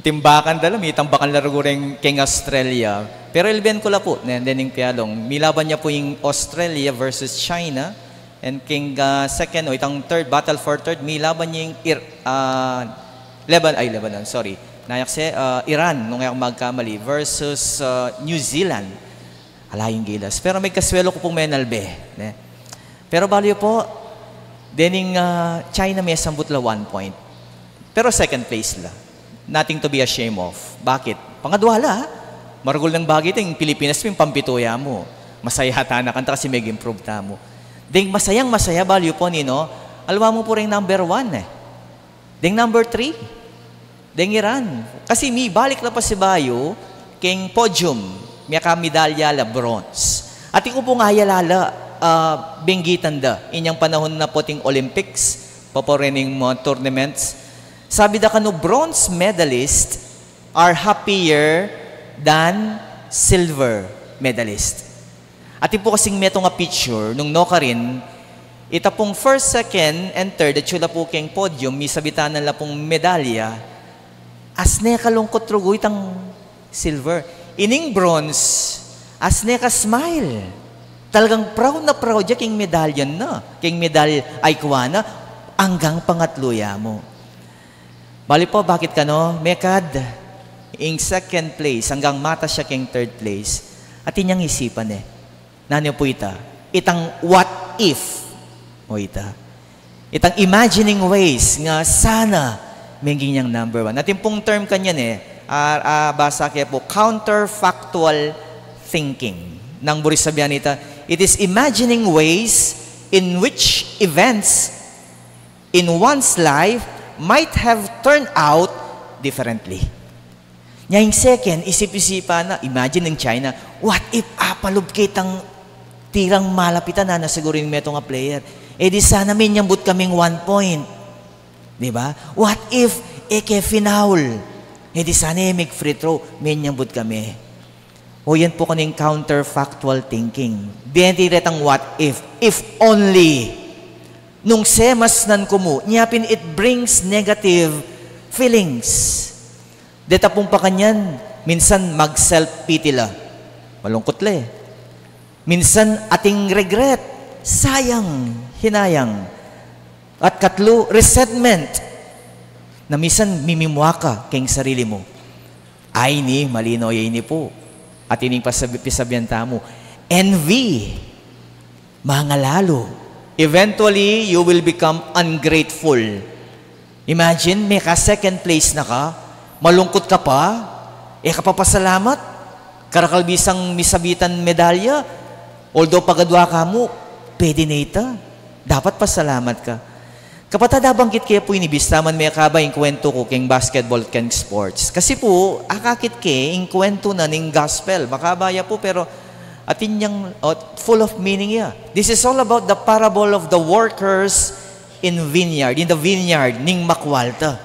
Timbakan da la, mitambakan la rugu reng keng Australia. Pero ilben ku la pu, ne, dening pialung. Milaban ya pu ing Australia versus China. And keng, ah, second, o itang third, battle for third, milaban ya ing Ir-, ah, Leban-, ay, Lebanon, sorry. Nayak se, ah, Iran, nung e ku magkamali, versus, ah, New Zealand. Ala ing Gilas. Pero migkaswelu ku pung menalbe, ne? Pero balu yu pu, dening, ah, China mesambut la one point. Pero second place la. Nothing to be ashamed of. Bakit? Pangadwa la, ha? Maragul nang bage ing Pilipinas, pin pampitu ya mu. Masaya tana kanta kasi meg-improve tamu. Deng masayang masaya, balu yu pu, ninu? Aliwa mu pu reng number one e. Deng number three, deng Iran. Kasi mibalik la pasibayu keng podium, miyaka medalya la bronze. At iku pung ayalala, ah, benggitan da inyang panahun na pu ing Olympics, paparening mga tournaments. Sabi da kanu, bronze medalists are happier than silver medalists. At ipu kasing metung a picture, nung nukarin, ita pung first, second, and third, atyu la pu keng podium, misabitan na la pung medalya, as ne kalungkut rugu itang silver. Ining bronze, as ne ka-smile. Talagang proud na proud ya keng medalya na, keng medal a ikwa na. Anggang pangatlu ya mu. Bali pu, bakit kanu, mekad, ing second place, anggang matas ya keng third place, atin yang isipan e. Nanu pu ita? Itang what if. O ita. Itang imagining ways nga sana meging yang number one. Atin pung term kanyan e, a, a, basa ke pu, counterfactual thinking. Nang buri sabian ita, it is imagining ways in which events in one's life might have turned out differently. Nya ing second, isip-isipan na, imagine ing China, what if apalub ke itang tirang malapitan na, na siguro ing metung a player. E di sana menyambut kaming one point. Di ba? What if e ke finaul? E di sana e mig free throw, menyambut kami. O yan pu kanu ing counterfactual thinking. Deni retang what if, if only. Nung semasnan ku mu, nya pin it brings negative feelings. Deta pung pakanyan, minsan mag-self-pity la. Malungkut la e. Minsan ating regret, sayang, hinayang. At katlu, resentment. Na minsan mimimua ka keng sarili mu. Ay ni, malinaw ya ini pu. At ining pasabi, pisabian tamu. Envy. Mangalalu. Eventually, you will become ungrateful. Imagine, meka second place na ka, malungkut ka pa, e ka pa pasalamat, karakal bisang misabitan medalya, although pagadwa ka mu, pwede na ita. Dapat pasalamat ka. Kapatad, abanggit ke pu ini, bista man mekaba ing kwentu ku keng basketball, keng sports. Kasi pu, akakit ke ing kwentu na ning gospel. Makaba ya pu, pero atin yang, o, full of meaning ya. This is all about the parable of the workers in vineyard, in the vineyard ning makwalta.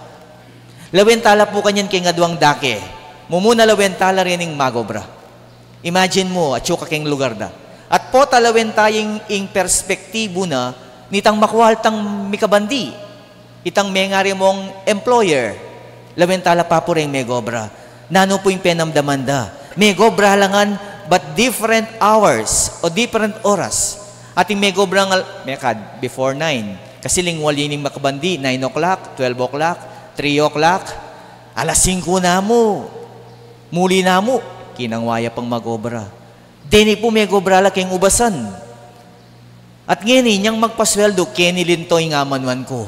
Lawen tala pu kanyan keng aduang dake. Mumuna lawen tala rening magobra. Imagine mu, atyu ka keng lugar da. At pota lawen tala ing, ing perspektibu na nitang makwaltang mikabandi. Itang mengari mung employer, lawen tala pa pu reng megobra. Nanu pu ing penamdaman da? Megobra la ngan, but different hours o different oras. Ating megobra ngal-, mekad, before nine. Kasi lingwal ya ining makabandi, nine o'clock, twelve o'clock, three o'clock. Alas singku na mu. Muli na mu. Kinangwa ya pang magobra. Deni pu megobra la keng ubasan. At ngeni, inyang magpasweldu, keni linto ing amanuan ku.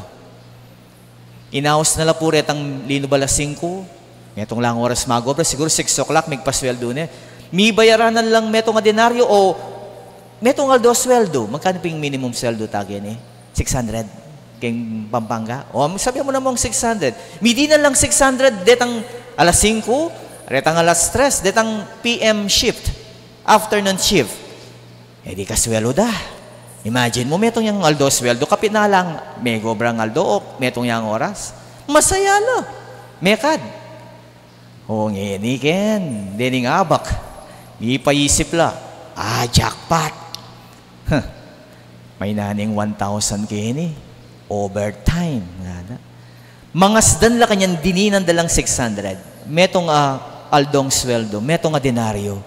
Inaus na la pu retang linub alas singku, metung lang oras magobra, siguru six o'clock, migpasweldu ne. Mibayaran na lang metung a denaryo o metung aldo sweldu. Magkanu pu ing minimum sweldu ta keni? Six hundred. Keng Pampanga. O, sabi mu na mung six hundred. Midinan lang six hundred, detang alas singku, retang alas tres, detang P M shift, afternoon shift. E di kasweldu da. Imagine mu, metung yang aldo sweldu, kapit na lang, megobrang aldo, o metung yang oras. Masaya la. Mekad. O ngeni ken, dening abak. Mipaisip la. Ah, jackpot. Huh. Mayna ning one thousand keni. Overtime. Ngana. Mangasdan la kanyan dininan da lang six hundred. Metung a aldong sweldu, metung a denaryo.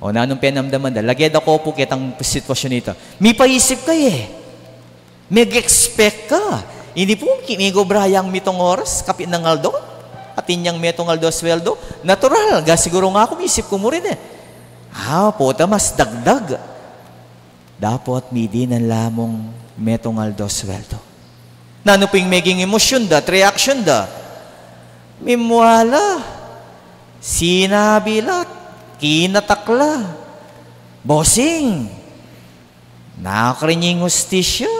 O nanung penamdaman da? Lagyu da ko pu ketang sitwasyun ita. Mipaisip ka e. Meg-expect ka. Ini pu, ki-, megobra yang mitung oras, kapit nang aldo. Atin yang metung aldo sweldu. Natural, ga siguru nga aku, misip ku mu rin e. Ah, pota mas dagdag. Dapot midinan la mung metung aldo sweldu. Nanu pu ing meging emosyun da, reaction da? Mimua la, sinabi la, kinatak la. Bossing, nakarin ing hustisya.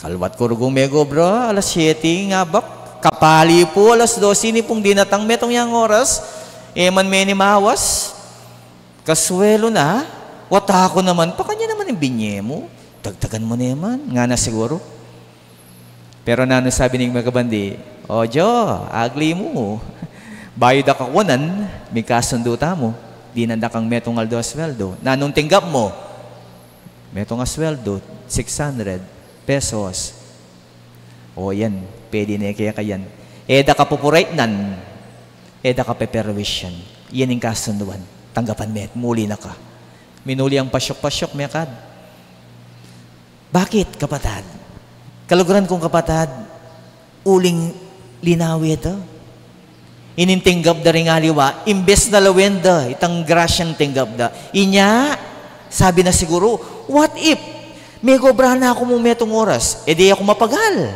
Kalwat ku rugung megobra, alas siyete ing abak. Kapali pu, alas dose ini pung dinatang, metung yang oras. E man menimawas. Kaswelu na, wata ku naman, pakanyan naman ing binye mu. Dagdagan mu naman, ngana siguru. Pero nanu sabi ning makabandi? O Jo, agli mu. Bayu da kakunan, migkasundu tamu. Dinan da kang metung aldo sweldu. Nanung tinggap mu? Metung a sweldu, six hundred pesos. O yan, pwede ne keka yan. E da ka pupuraitnan, e da ka peperwisyan. Yan ing kasunduan. Tanggapan me, muli na ka. Minuli yang pasyuk-pasyuk, mekad. Bakit, kapatad? Kaluguran kung kapatad, uling linawe da. Ining tinggap da ring aliwa, imbes na lawen da itang grasyang tinggap da. Inya, sabi na siguru, "What if mega-obra na ku mu metung oras, e di aku mapagal,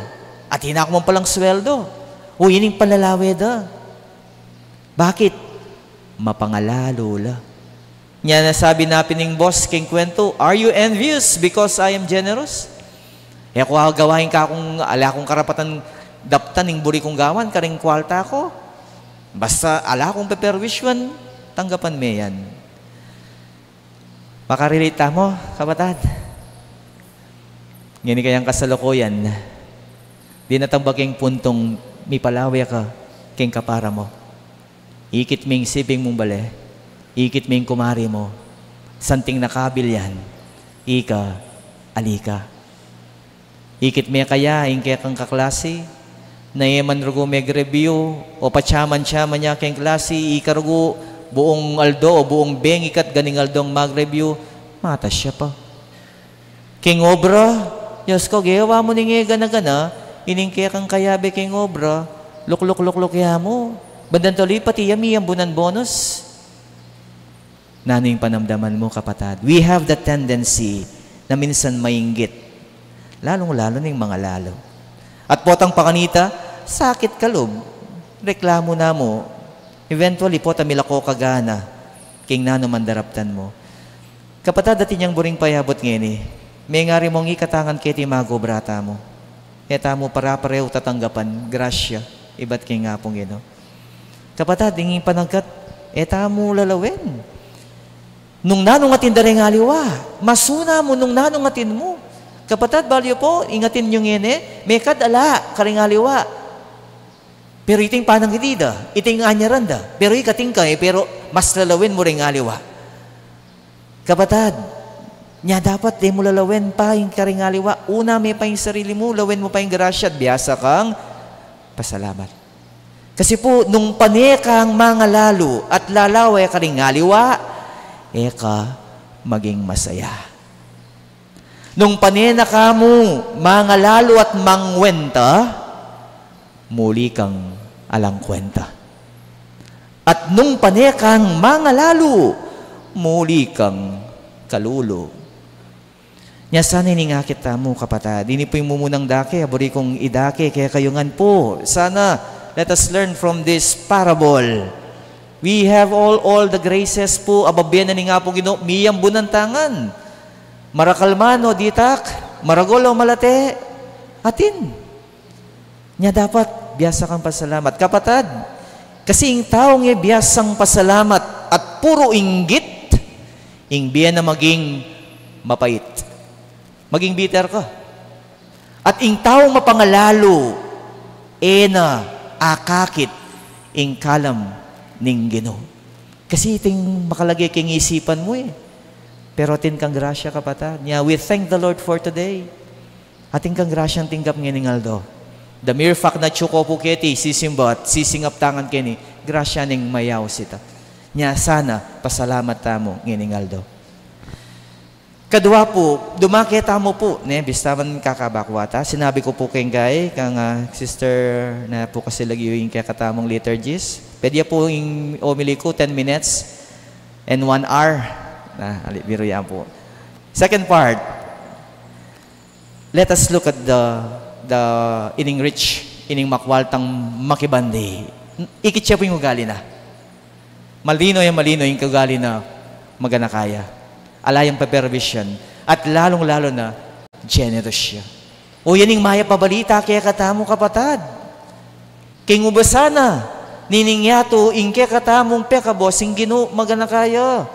atin na ku mang palang sweldo?" O ining palalawe da. Bakit? Mapangalalu la. Nya na sabi na pin ning boss king kwentu, "Are you envious because I am generous?" E ku agawa ing kakung, ala kung karapatan daptan ing buri kung gawan karing kwalta ku. Basta ala kung peperwisyuan, tanggapan me yan. Makarelate tamu, kapatad? Ngeni kayang kasalukuyan, dinatang ba king puntung mipalawe ka king kapara mu? Ikit me ing sibing mung bale, ikit me ing kumari mu, santing nakabil yan, ika, ali ka. Ikit me kaya ing kekang kaklasi, na e man rugu meg-review, o patyaman-tyaman ya keng klasi, ika rugu buung aldo o buung bengi kat ganing aldong mag-review, matas ya pa. Keng obra, Diyos ku, gewa mu ning e gana-gana, ining kekang kayabe keng obra, lukluk-lukluk ya mu. Bandang tuli pati ya miyambunan bonus. Nanu ing panamdaman mu, kapatad? We have the tendency na minsan mainggit, lalung-lalu ning mangalalu. At potang pakanita, sakit kalub, reklamu na mu, eventually, pota milako ka gana king nanu man daraptan mu. Kapatad, atin yang buring payabut ngeni, mengari mung ikatangan keti mag-obra tamu. E tamu pare-parehu tatanggapan grasya ibat king Apung Ginu. Kapatad, ing panagkat, e tamu lalawen. Nung nanung atin da ring aliwa, masuna mu nung nanung atin mu. Kapatad, balu yu pu, ing atin yu ngeni, mekad ala karing aliwa. Pero iting panangiti da, iting anyaran da. Pero ika atin ka, e, pero mas lalawen mu ring aliwa. Kapatad, nya dapat de mu lalawen pa ing karing aliwa. Una me pa ing sarili mu, lawen mu pa ing grasya at biasa kang pasalamat. Kasi pu, nung pane kang mangalalu at lalawe karing aliwa, e ka maging masaya. Nung pane na ka mu mangalalu at mangwenta, muli kang alang kwenta. At nung pane kang mangalalu, muli kang kalulu. Nya sana ining akit tamu, kapatad. Ini pu ing mumunang dake a buri kung idake kekayu ngan pu. Sana, let us learn from this parable. We have all, all the graces pu a bibie na ning Apung Ginu, miyambunan ta ngan. Marakal man o ditak, maragul o malate, atin. Nya dapat, biasa kang pasalamat. Kapatad, kasi ing taung e biasang pasalamat at puru inggit, ing bie na maging mapait. Maging bitter ka. At ing taung mapangalalu, e na akakit ing kalam ning Ginu. Kasi iting makalage king isipan mu e. Pero atin kang grasya, kapatad. Nya, we thank the Lord for today. Atin kang grasyang tinggap ngening aldo. The mere fact na atyu ko pu keti, sisimba at sisingap ta ngan keni, grasya neng mayaus ita. Nya sana, pasalamat tamu ngening aldo. Kadua pu, dumake tamu pu, ne, bista man kakaba ku ata, sinabi ku pu keng gae, kang, ah, sister na pu kasi lagyu ing kekatamung liturgist. Pwede ya pu ing homily ku, ten minutes and one hour. Na, ali, biru ya pu. Second part, let us look at the, the ining rich, ining makwaltang makibandi. Ikit ya pu ing ugali na. Malino ya, malino ing ugali na maganaka ya. Ala yang peperwisyan. At lalung-lalu na, generous ya. O yan ing mayap a balita kekatamu, kapatad. King ubasan na nining yatu, ing kekatamung pekabus, ing Ginu maganaka ya.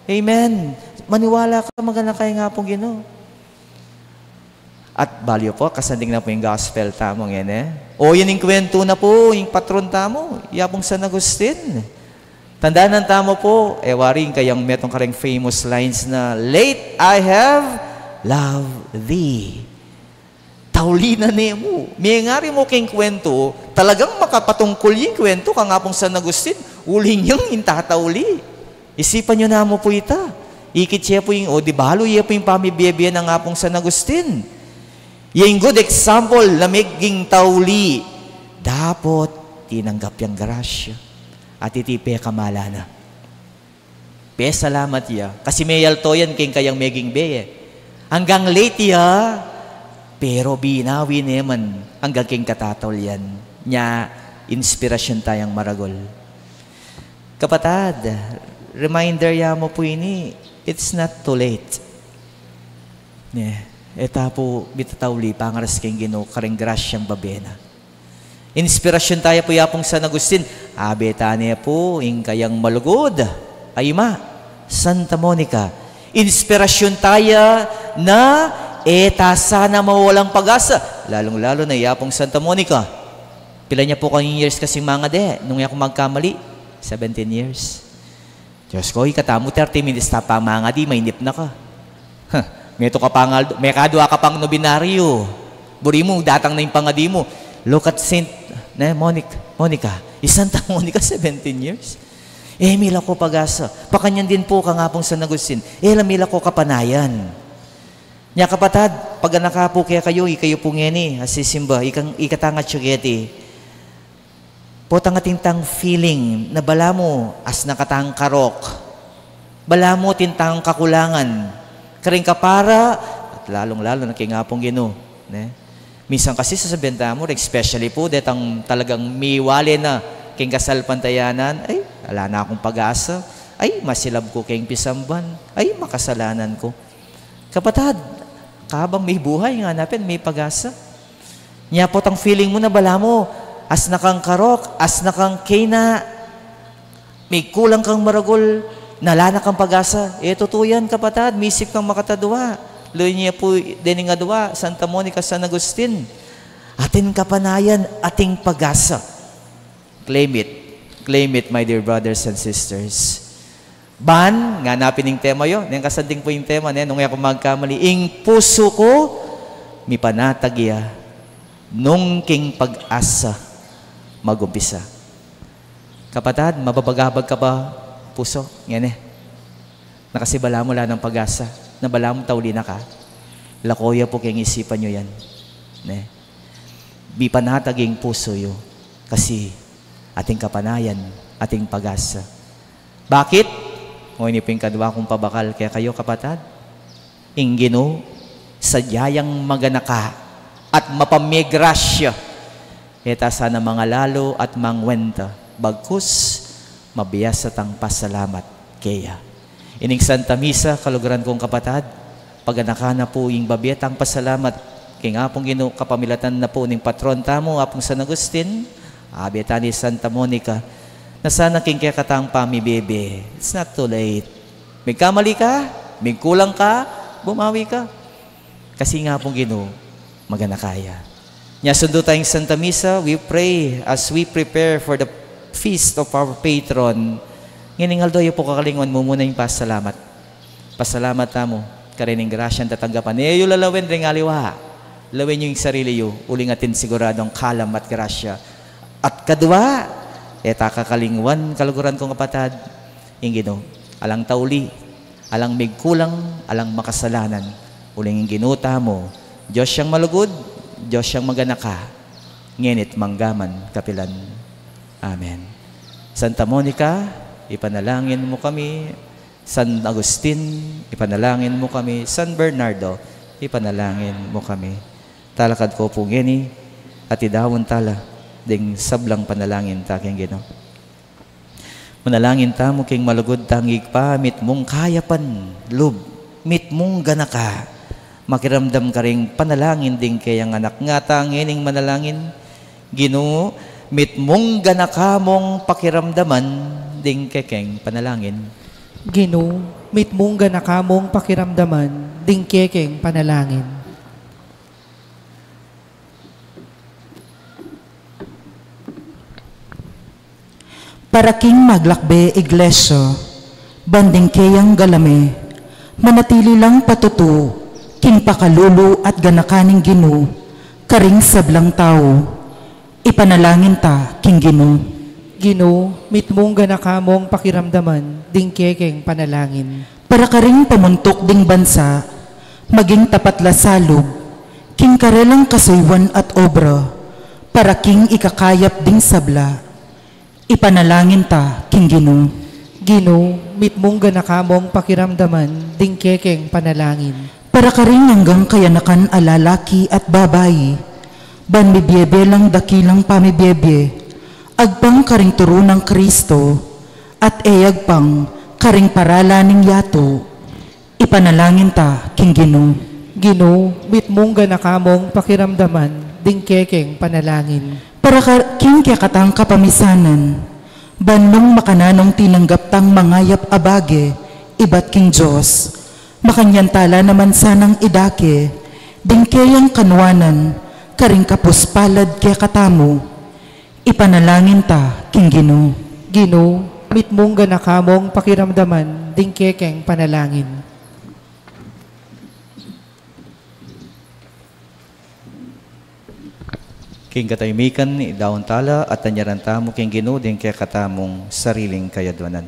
Amen. Maniwala ka, maganaka ya ing Apung Ginu. At balu yu pu, kasanding na pu ing gospel tamu ngeni. O yan ing kwentu na pu ing patron tamu, ya pung San Agustin. Tandanan tamu pu, e wari ing kayang metung kareng famous lines na, "Late I have loved thee." Tauli na ne mu. Mengari mu king kwentu, talagang makapatungkul ing kwentu kang Apung San Agustin, uling yang ing tatauli. Isipan yu namu pu ita. Ikit ye pu ing, o di balu ye pu ing pamibie-bie nang Apung San Agustin. Yang good example na meging tauli, dapot tinanggap yang grasya. At iti pekamalan na. Pesalamat ya. Kasi meyalto yan keng kayang meging bie. Anggang late ya, pero binawi ne man anggang keng katataulian. Nya, inspirasyon tayang maragul. Kapatad, reminder ya mu pu ini, it's not too late. Ne, e ta pu mitatauli pangaras keng Ginu kareng grasyang babie na. Inspirasyon taya pu i Apung San Agustin, abe ta ne pu ing kayang malugud a ima, Santa Monica. Inspirasyon taya na e ta sana mawalang pag-asa, lalung-lalu na i Apung Santa Monica. Pila ne pu kayung years kasing mangadi, nung e ku magkamali, seventeen years. Diyos ko, ikatamu thirty minutes ta pang mangadi, mainip na ka. Huh, meto ka pang aldo, mekadwa ka pang nobinaryo. Buri mu, datang na ing pangadi mu. Look at Saint, ne, Monic-, Monica. I Santa Monica, seventeen years. E mila ko pag-asa. Pakanyan din pu kang Apung San Agustin. E la mila ko kapanayan. Nya kapatad, paganaka pu kekayu, ikayu pu ngeni a sisimba, ikang, ikatang atsu keti. Potang atin tang feeling na balamu asna ka tang karok. Balamu atin tang kakulangan. Karing kapara, at lalung-lalu na keng Apung Ginu, ne? Minsan kasi sasabian tamu, especially pu, detang talagang miwale na keng kasalpantayanan, "Ay, ala na kung pag-asa. Ay, masilab ku keng pisamban. Ay, makasalanan ku." Kapatad, kabang mibuhay, ngana pin, mipag-asa. Nya potang feeling mu na balamu asna kang karok, asna kang kena, mikulang kang maragul, ala na kang pag-asa. E, tutu yan, kapatad, misip kang makatadwa. Lawen ye pu dening adwa, Santa Monica, San Agustin. Atin kapanayan, atin pag-asa. Claim it. Claim it, my dear brothers and sisters. Ban, ngana pin ing tema yu, neng kasanting pu ing tema, ne, nung e ku magkamali, ing pusu ku, mipanatag ya, nung king pag-asa magumpisa. Kapatad, mababagabag ka ba pusu? Ngeni. Na kasi balamu ala nang pag-asa, na balamu tauli na ka. Lako ya pu keng isipan yu yan. Ne? Mipanatag ing pusu yu. Kasi atin kapanayan, atin pag-asa. Bakit? O, ini pu ing kadwa kung pabakal kekayu, kapatad. Ing Ginu, sadya yang maganaka at mapamigrasya. E ta sana mangalalu at mangwenta, bagkus mabiasa tang pasalamat keya. Ining Santa Misa, kaluguran kung kapatad, paganaka na pu ing babie tang pasalamat king Apung Ginu, kapamilatan na pu ning patron tamu, Apung San Agustin, abe ta ne i Santa Monica, na sana king kekatang pamibie-bie. It's not too late. Migkamali ka, migkulang ka, bumawi ka. Kasi ing Apung Ginu, maganaka ya. Nya sundu taya ing Santa Misa, we pray as we prepare for the feast of our patron. Ngening aldo, e yu pu kakalingwan mumuna ing pasalamat. Pasalamat tamu, karening grasyang tatanggapan. E yu lalawen ring aliwa. Lawen yu ing sarili yu, uling atin siguradung kalam at grasya. At kadwa, e ta kakalingwan, kaluguran kung kapatad, ing Ginu, alang tauli, alang migkulang, alang makasalanan, uling ing Ginu tamu, Dios yang malugud, Dios yang maganaka, ngeni't manggaman kapilan. Amen. Santa Monica, ipanalangin mu kami. San Agustin, ipanalangin mu kami. San Bernardo, ipanalangin mu kami. Talakad ko pu ngeni, at idawun tala ding sablang panalangin ta king Ginu. Manalangin tamu king malugud tang Ibpa, mitmung kayapan lub, mitmung ganaka, makiramdam karing panalangin ding keyang anak. Nga ta ngening manalangin, Ginu, mitmung ganaka mung pakiramdaman ding kekeng panalangin. Ginu, mitmung ganaka mung pakiramdaman ding kekeng panalangin. Para king maglakbe Iglesia, ban ding keyang galame, manatili lang patutu king pakalulu at ganaka ning Ginu karing sablang tau. Ipanalangin ta king Ginu. Ginu, mitmung ganaka mung pakiramdaman ding kekeng panalangin. Para karing pamuntuk ding bansa, maging tapat la salub King karelang kasuyuan at obra, para king ikakayap ding sabla, ipanalangin ta king Ginu. Ginu, mitmung ganakamung pakiramdaman ding kekeng panalangin. Para karing anggang kayanakan a lalaki at babai, ban mibiebie lang dakilang pamibiebie, agpang karing turu nang Kristo, at e agpang karing paralan ning yatu. Ipanalangin ta king Ginu. Ginu, mitmung ganakamung pakiramdaman ding kekeng panalangin. Para ka-, king kekatang kapamisanan, ban nung makananung tinanggap tang mangayap a bage ibat king Dios, makanyan tala naman sanang idake ding keyang kanuanan karing kapuspalad kekatamu. Ipanalangin ta king Ginu. Ginu, mitmung ganakamung pakiramdaman ding kekeng panalangin. King katahimikan, idaun tala at tanyaran tamu king Ginu ding kekatamung sariling kayadwanan.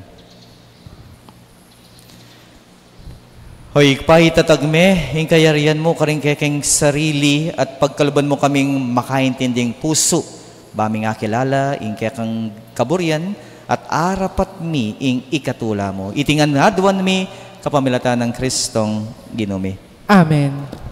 O Ibpa, itatag me ing kayarian mu karing kekeng sarili at pagkaluban mu kaming makaintinding pusu, ba ming akilala ing kekang kaburian at arapat mi ing ikatula mu. Iti ngan adwan mi kapamilatan nang Kristong Ginu mi. Amen.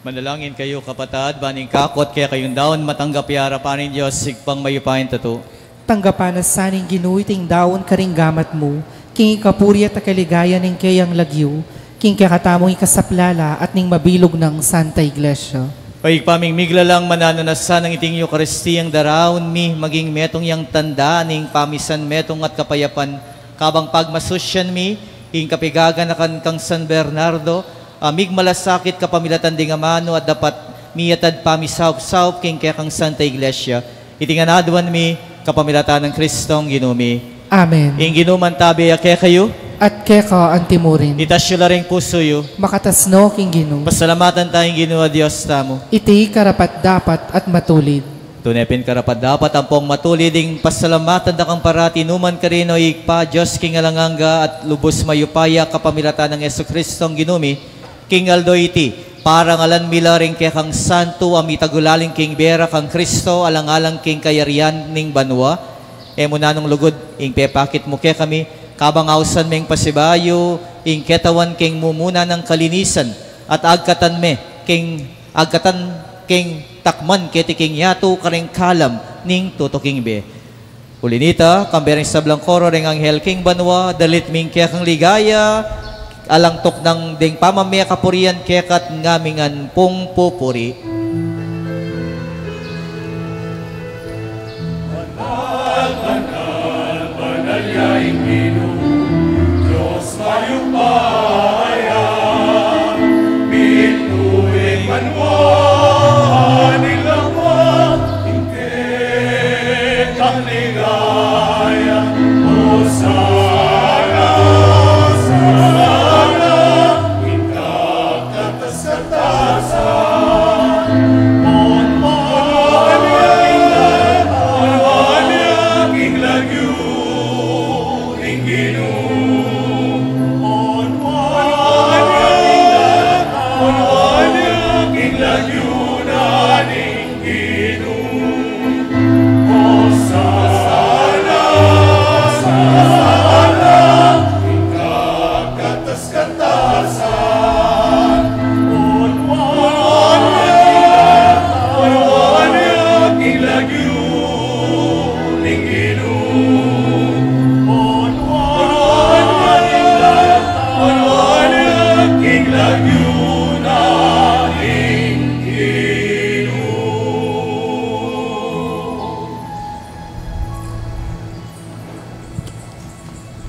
Manalangin kayu, kapatad, ban ing kakot kekayung daun matanggap ya king arapan ning Dios, Ibpang mayupayang tutu. Tanggapan na sa ning Ginu iting daun karing gamat mu, king kapurian at kaligayan ning keyang lagyu, king kekatamung ikasaplala at ning mabilug nang Santa Iglesia. O Ibpa ming miglalang, mananu na sanang iting Eukaristiyang daraun mi maging metung yang tanda ning pamisan metung at kapayapan, kabang pagmasusyan mi ing kapigaganakan kang San Bernardo, a migmalasakit kapamilatan ding amanu at dapat miyatad pamisaup-saup king kekang Santa Iglesia. Iti ngan aduan mi kapamilatan nang Kristong Ginu mi. Amen. Ing Ginu mantabe ya kekayu. At keka antimurin. Itas yu la ring pusu yu. Makatas no king Ginu. Pasalamatan taya ing Ginu a Dios tamu. Iti karapat-dapat at matulid. Tune pin karapat-dapat ampong matulid ing pasalamatan da kang parati nukarin man, o Ibpa, Dios king alang angga at lubus mayupaya, kapamilatan nang Jesucristong Ginu mi, king aldo iti, parangalan mi la ring kekang santu a mitagulaling king bie ra kang Kristo, alang-alang king kayarian ning banua. E mu nanung lugud ing pepakit mu kekami, kabang ausan meng pasibayu ing ketawan king mumuna nang kalinisan, at agkatan me king, agkatan king takman keti king yatu karing kalam ning tutuking bie. Uli nita, kambe ring sablang koro ring anghel king banua, dalit mi ing kekang ligaya, alang tuknang ding pamamie kapurian keka at ngaming pung pupuri. Banal, banal, banal ya ing Ginu, Dios mayupaya, mintuling banua, nilakwa ing kekang ligaya. Hosana, Hosana, ing kakatas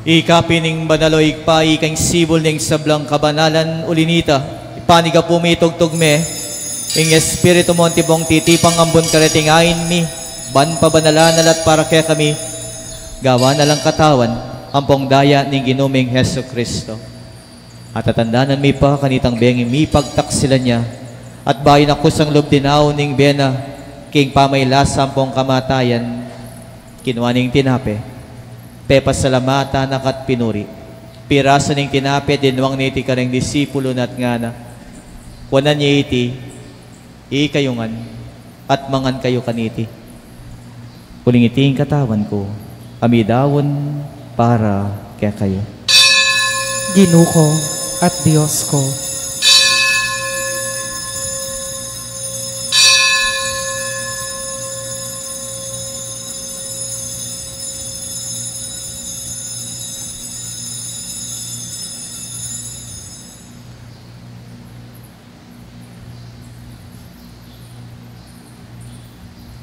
Ika pin ing banal, o Ibpa, ika ing sibul ning sablang kabanalan. Uli nita, ipanyawad mi, itugtug mi ing Espiritu mu antipong titipang ambun kareting ain mi, ban pabanalan na la at para kekami gawan na lang katawan ampong daya ning Ginu ming Jesucristo. At tatandanan mi pa kanitang bengi mipagtaksilan ya, at bayu na kusang lub dinaun ning bie na king pamailasa ampong kamatayan, kinua ne ing tinape, pepasalamatan na ka't pinuri. Pirasan ne ing tinape, dinwang ne iti karing disipulu na at ngana: Kuanan ye iti, ikayu ngan, at mangan kayu kaniti. Uling iti ing katawan ku, a midaun para kekayu. Ginu ku at Dios ku.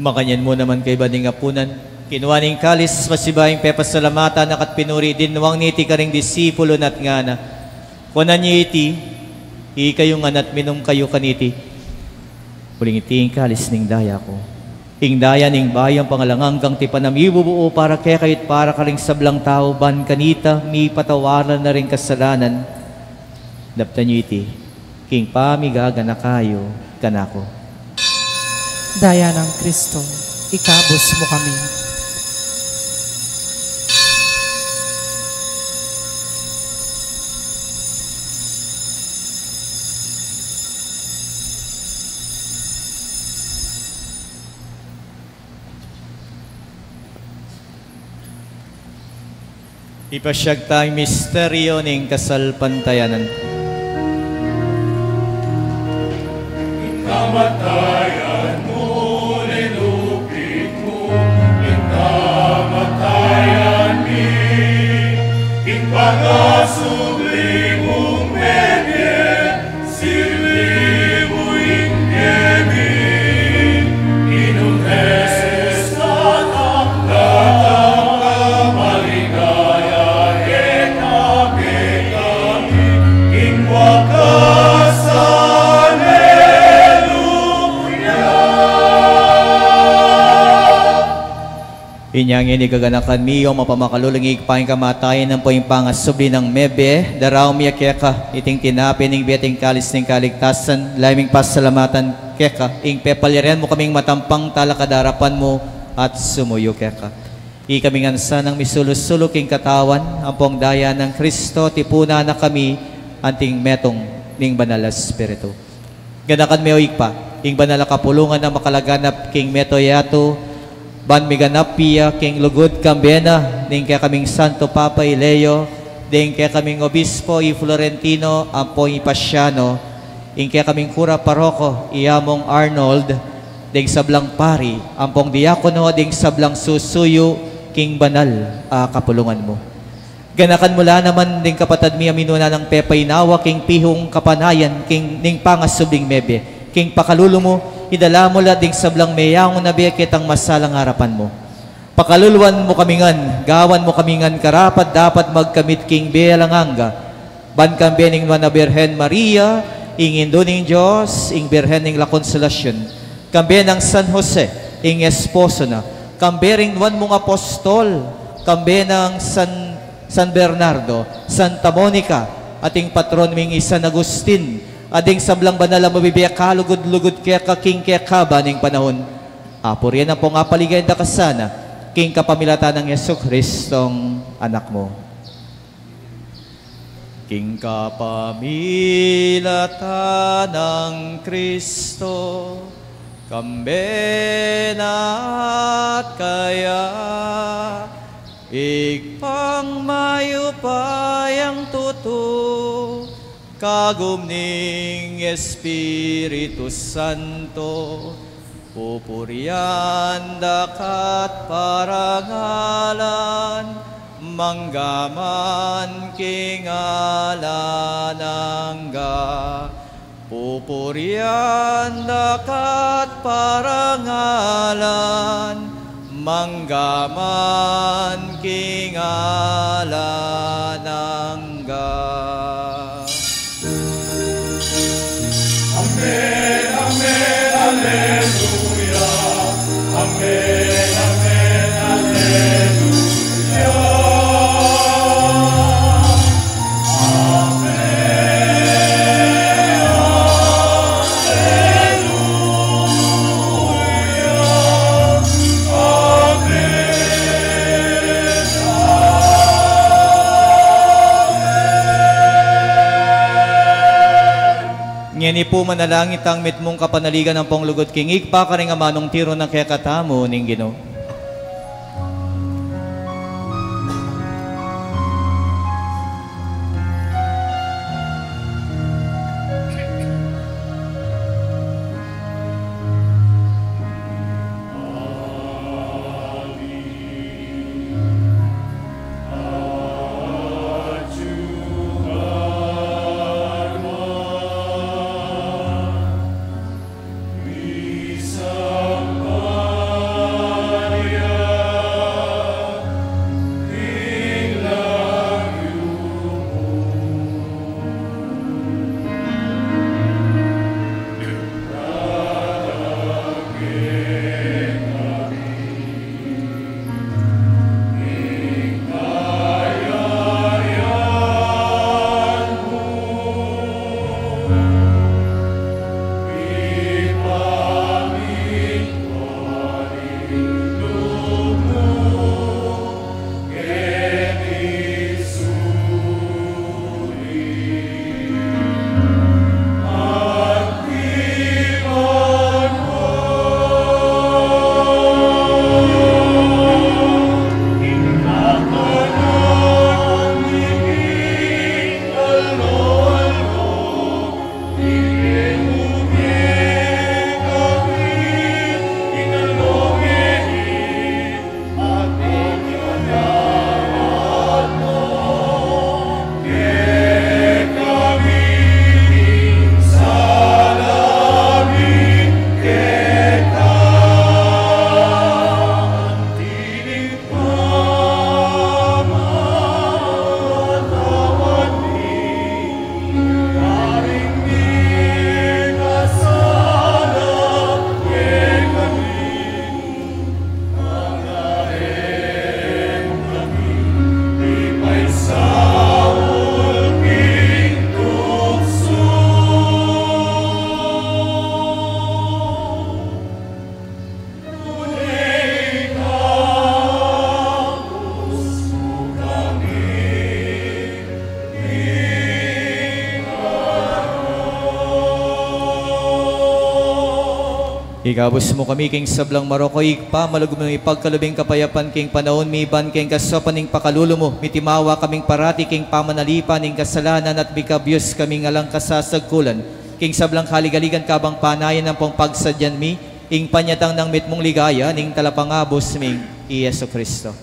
Makanyan mu naman kaybat ning apunan, kinua ne ing kalis, pasibayu pepasalamatan na ka't pinuri, dinwang ne iti karing disipulu na at ngana: Kuanan ye iti, ikayu ngan, at minum kayu kaniti. Uling iti ing kalis ning daya ku, ing daya ning bayung pangalang anggang tipan a mibubuu para kekayu at para karing sablang tau, ban kanita mipatawaran na ring kasalanan. Daptan yu iti king pamigaganaka yu kanaku. Daya nang Kristo, ikabus mu kami. Ipasiag ta ing misteryu ning kasalpantayanan. Kamatayan mu, linupit mu ing kamatayan mi, ing pangasubli mung mebie, sirbi mu ing keni, inunesa tang kamaligaya kekami, ing wakas. Aleluya. Inya ngeni, kaganakan mi, o mapamakalulung Ibpa, ing kamatayan ampo ing pangasubli nang mebie, daraun mi keka iting tinape ning bie at ing kalis ning kaligtasan, lalu ming pasalamatan keka ing pepalyarian mu kaming matampang talakad king arapan mu at sumuyu keka. Ikami ngan sanang misulu-sulu king katawan ampong daya nang Kristo, tipunan na kami anting metung ning Banal a Espiritu. Ganakan me, o Ibpa, ing banal a kapulungan a makalaganap king mabilug a yatu, ban miganap ya king lugud kambe na ning kekaming Santo Papa i Leo, ding kekaming Obispo i Florentino ampo i Pasiano, ing kekaming kura paroko i Among Arnold, ding sablang pari ampong diakono, ding sablang susuyu king banal a kapulungan mu. Ganakan mu la naman ding kapatad mi a minuna nang pepainawa king pihung kapanayan king ning pangasubling mebie, king pakalulu mu, idala mu la ding sablang meyangu na bie ketang masalang arapan mu. Pakaluluan mu kami ngan, gawan mu kami ngan karapat-dapat magkamit king bie alang angga, ban kambe ning Nuan a Birhen Maria, ing Indu ning Dios, ing Birhen ning La Consolacion, kambe nang San Jose, ing esposo na, kambe ring nuan mung apostol, kambe nang San, San Bernardo, Santa Monica, at ing patron ming i San Agustin, at ding sablang banal a mabibie kalugud-lugud keka king kekaba ning panaun. Apurian ampong apaligayan da ka sana, king kapamilatan nang Jesucristong Anak mu. King kapamilatan nang Kristo, kambe na at kaya, Ibpang mayupayang tutu, kagum ning Espiritu Santo, pupurian da ka at parangalan, mangga man king alang angga. Pupurian da ka at parangalan, mangga man king alang angga. Amen, amen, aleluya. Amen, amen, aleluya. Amen, aleluya. Amen, amen. Ngeni pu, manalangin tang mitmung kapanaligan ampong lugud king Ibpa karing amanung tiru na kekatamu ning Ginu. Ikabus mu kami king sablang marok, O Ibpa, malugud mung ipagkalub ing kapayapan king panaun mi, ban king kasaupan ning pakalulu mu, mitimawa kaming parati king pamanalipan ning kasalanan at mikabus kaming alang kasasagkulan king sablang kaligaligan, kabang panayan ampong pagsadyan mi ing panyatang nang mitmung ligaya ning Talapangabus ming i Jesucristo.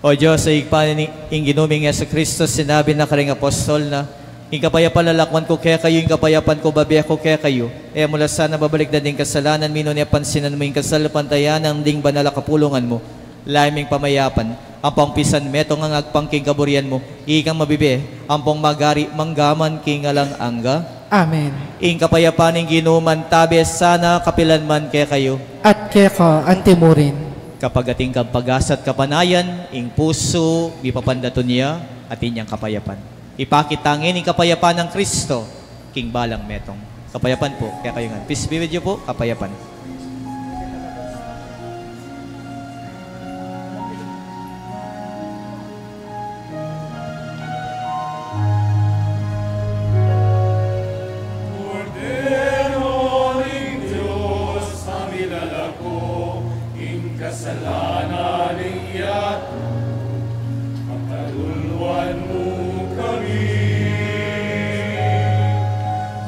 O Dios, a Ibpa ning Ginu ming Jesucristo, sinabi na karing apostol na, "Ing kapayapan lalakwan ku kekayu, ing kapayapan ku bibie ku kekayu." E mu la sana babalikdan ding kasalanan mi, nune pansinan mu ing kasalpantayanan ding banal a kapulungan mu. Lalam ning pamayapan ampong pisan metung a agpang king kaburian mu, ikang mabibie ampong magari manggaman king alang angga. Amen. Ing kapayapan ning Ginu mantabe sana kapilan man kekayu. At keka anti murin. Kapag atin kang pag-asa at kapanayan, ing pusu mipapandatun ya, atin yang kapayapan. Ipakit ta ngeni ing kapayapan nang Kristo king balang metung. Kapayapan pu kekayu ngan. Peace be with you pu, kapayapan. Kordero ning Dios, a milalako king kasalanan ning yatu, pakaluluan mu kami.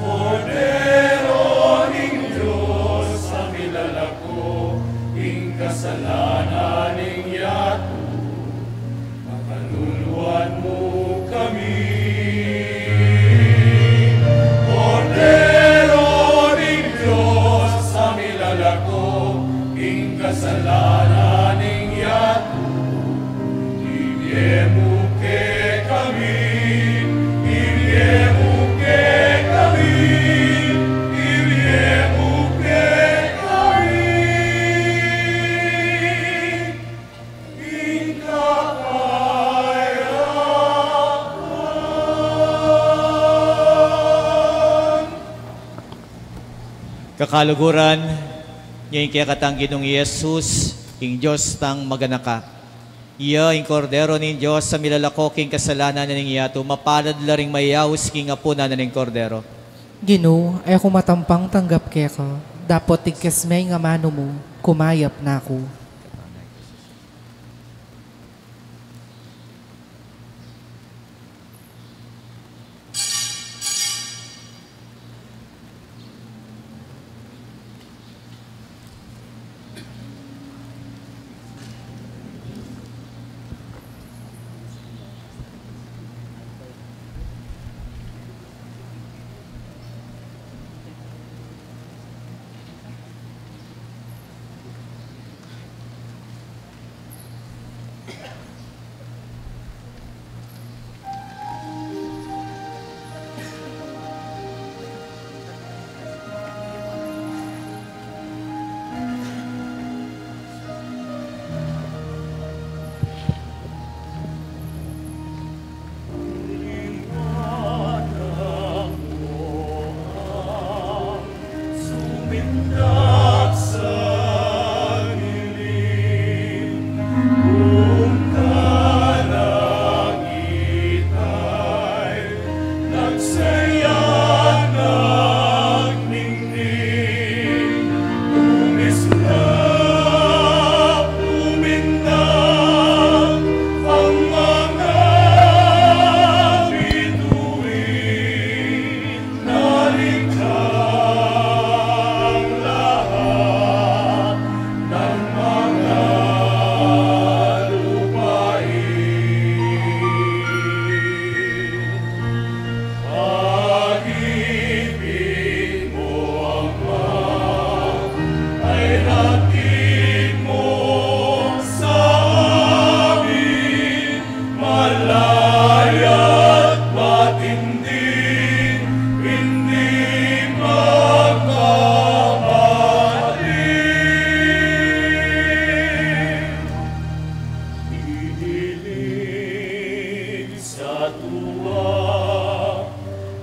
Kordero ning Dios, a milalako king kasalanan ning yatu, pakaluluan mu kami. Kordero ning Dios, a milalako king kasalanan ning yatu, ibie mu kekami, ibie mu kekami, ibie mu kekami. Kakaluguran, ing kekatang Ginung Jesus, ing Dios tang maganaka. Iya ing Kordero ning Dios a milalako king kasalanan ning yatu. Mapalad la ring mayaus king apunan ning Kordero. Ginu, e ku matampang tanggap keka, dapot tigkas me ing amanu mu, kumayap na ku.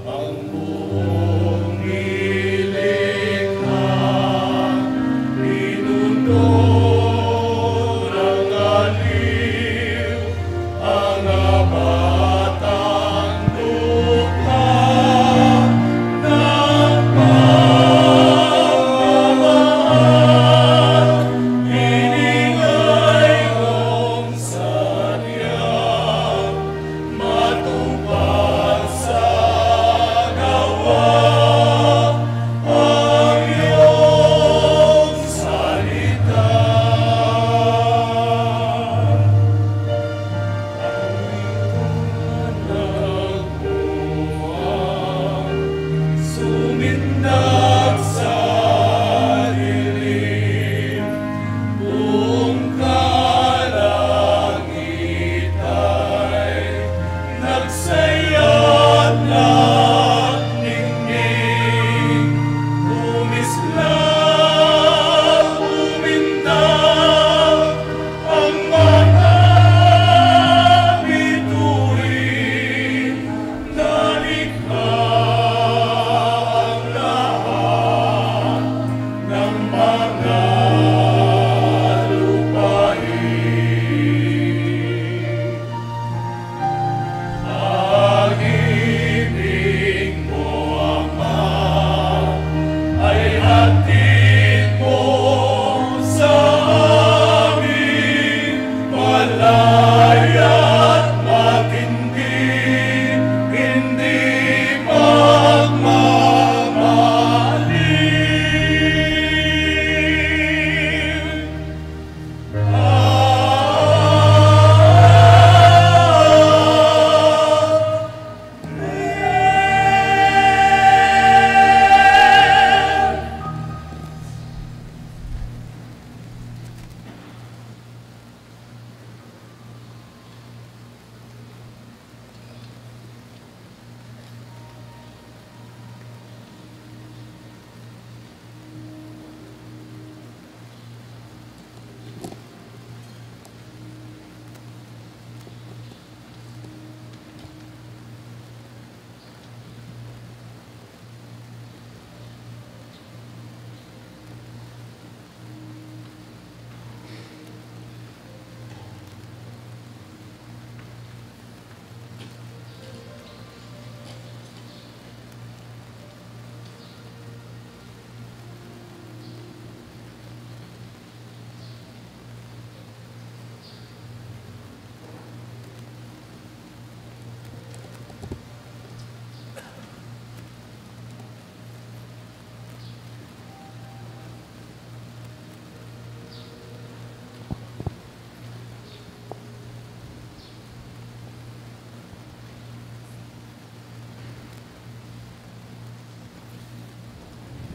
Ang buong nilikha, pinuno ng aliw, ang abatang lupa, ng pagmamahal, binigay kong sadya. Matupad sa gawa ang iyong salita. Ang liwanag mo ang sumindak sa dilim, buong kalangitan ay nagsayang nagningning, umislap, umindaw ang mga bituin. Nalikha ang lahat ng mga lupain. Pag-ibig mo, Ama, ay hatid mo sa amin, malaya't matindi, hindi magmamaling.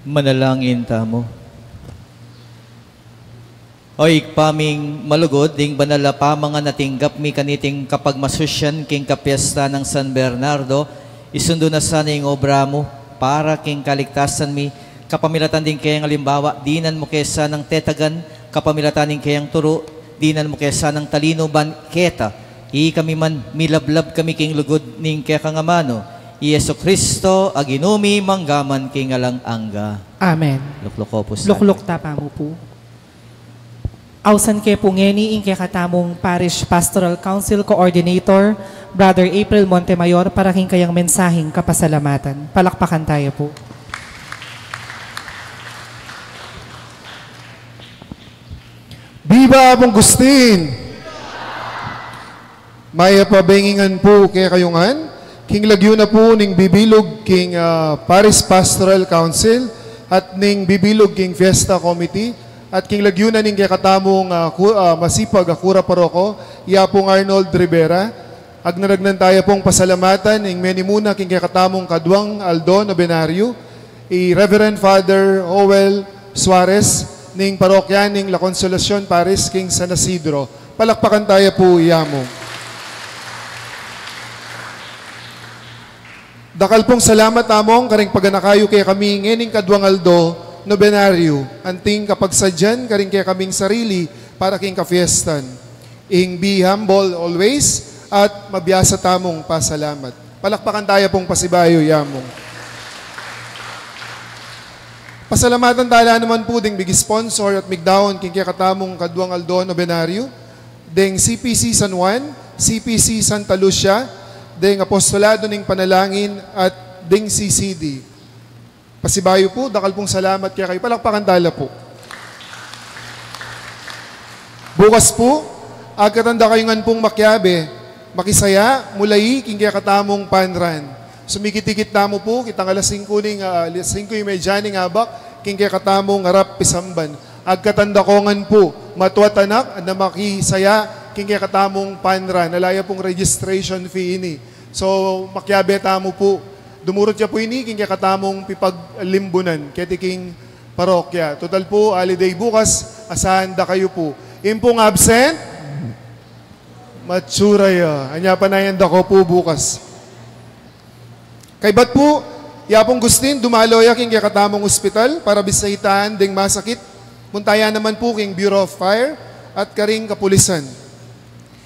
Manalangin tamu. O Ibpa ming malugud, ding banal a pamangan a tinggap mi kaniting kapagmasusyan king kapiesta nang San Bernardo, isundu na sana ing obra mu para king kaligtasan mi, kapamilatan ding keyang alimbawa, dinan mu ke sanang tetagan, kapamilatan ning keyang turu, dinan mu ke sanang talinu ban keta, ikami man milablab kami king lugud ning kekang amanu, i Jesucristo a Ginu mi, mangga man king alang angga. Amen. Lukluk ko pu sa. Lukluk ta pa mu pu. Ausan ke pu ngeni ing kekatamung Parish Pastoral Council Coordinator, Brother April Montemayor, para king kayang mensaheng kapasalamatan. Palakpakan taya pu. Biba Apung Agustin! Mayap a bengi ngan pu kekayu ngan, king lagyu na pu ning bibilug king, ah, Parish Pastoral Council at ning bibilug king Fiesta Committee at king lagyu na ning kekatamung, ah, ku-, ah, masipag a kura paroko, i Apung Arnold Rivera. Agnanagnan taya pung pasalamatan ing menimuna king kekatamung kaduang aldo nobenaryo, i Reverend Father Joel Suarez ning parokya ning La Consolacion Parish king San Isidro. Palakpakan taya pu i Among. Dakal pung salamat, Among, karing paganaka yu kekami ngening kaduang aldo nobenaryo, anting kapagsadyan karing kekaming sarili para king kafiestan. Ing be humble always, at mabiasa tamung pasalamat. Palakpakan taya pung pasibayu ya mu. Pasalamatan tala naman pu ding mig-sponsor at migdaun king kekatamung kaduang aldo nobenaryu, ding C P C San Juan, C P C Santa Lucia, ding Apostolado ning Panalangin, at ding C C D. Pasibayu pu, dakal pung salamat kekayu. Palakpakan tala pu. Bukas pu, agkatan da kayu ngan pung makiabe, makisaya, mulayi king kekatamung fun run. Sumikit-ikit tamu pu, kitang alas singku ning, ah, alas singku y media ning abak, king kekatamung arap pisamban. Agkatan da ko ngan pu, matua't anak, na makisaya king kekatamung fun run. Ala ya pung registration fee ini. So, makiabe tamu pu. Dumurut ya pu ini king kekatamung pipaglimbunan keti king parokya. Tutal pu, holiday bukas, asahan da kayu pu. Ing pung absent, matsura ya. Anya, panayan da ko pu bukas. Kaybat pu, ya pung Gustin, dumalo ya king kekatamung ospital para bisitahan ding masakit. Munta ya naman pu king Bureau of Fire at karing kapulisan.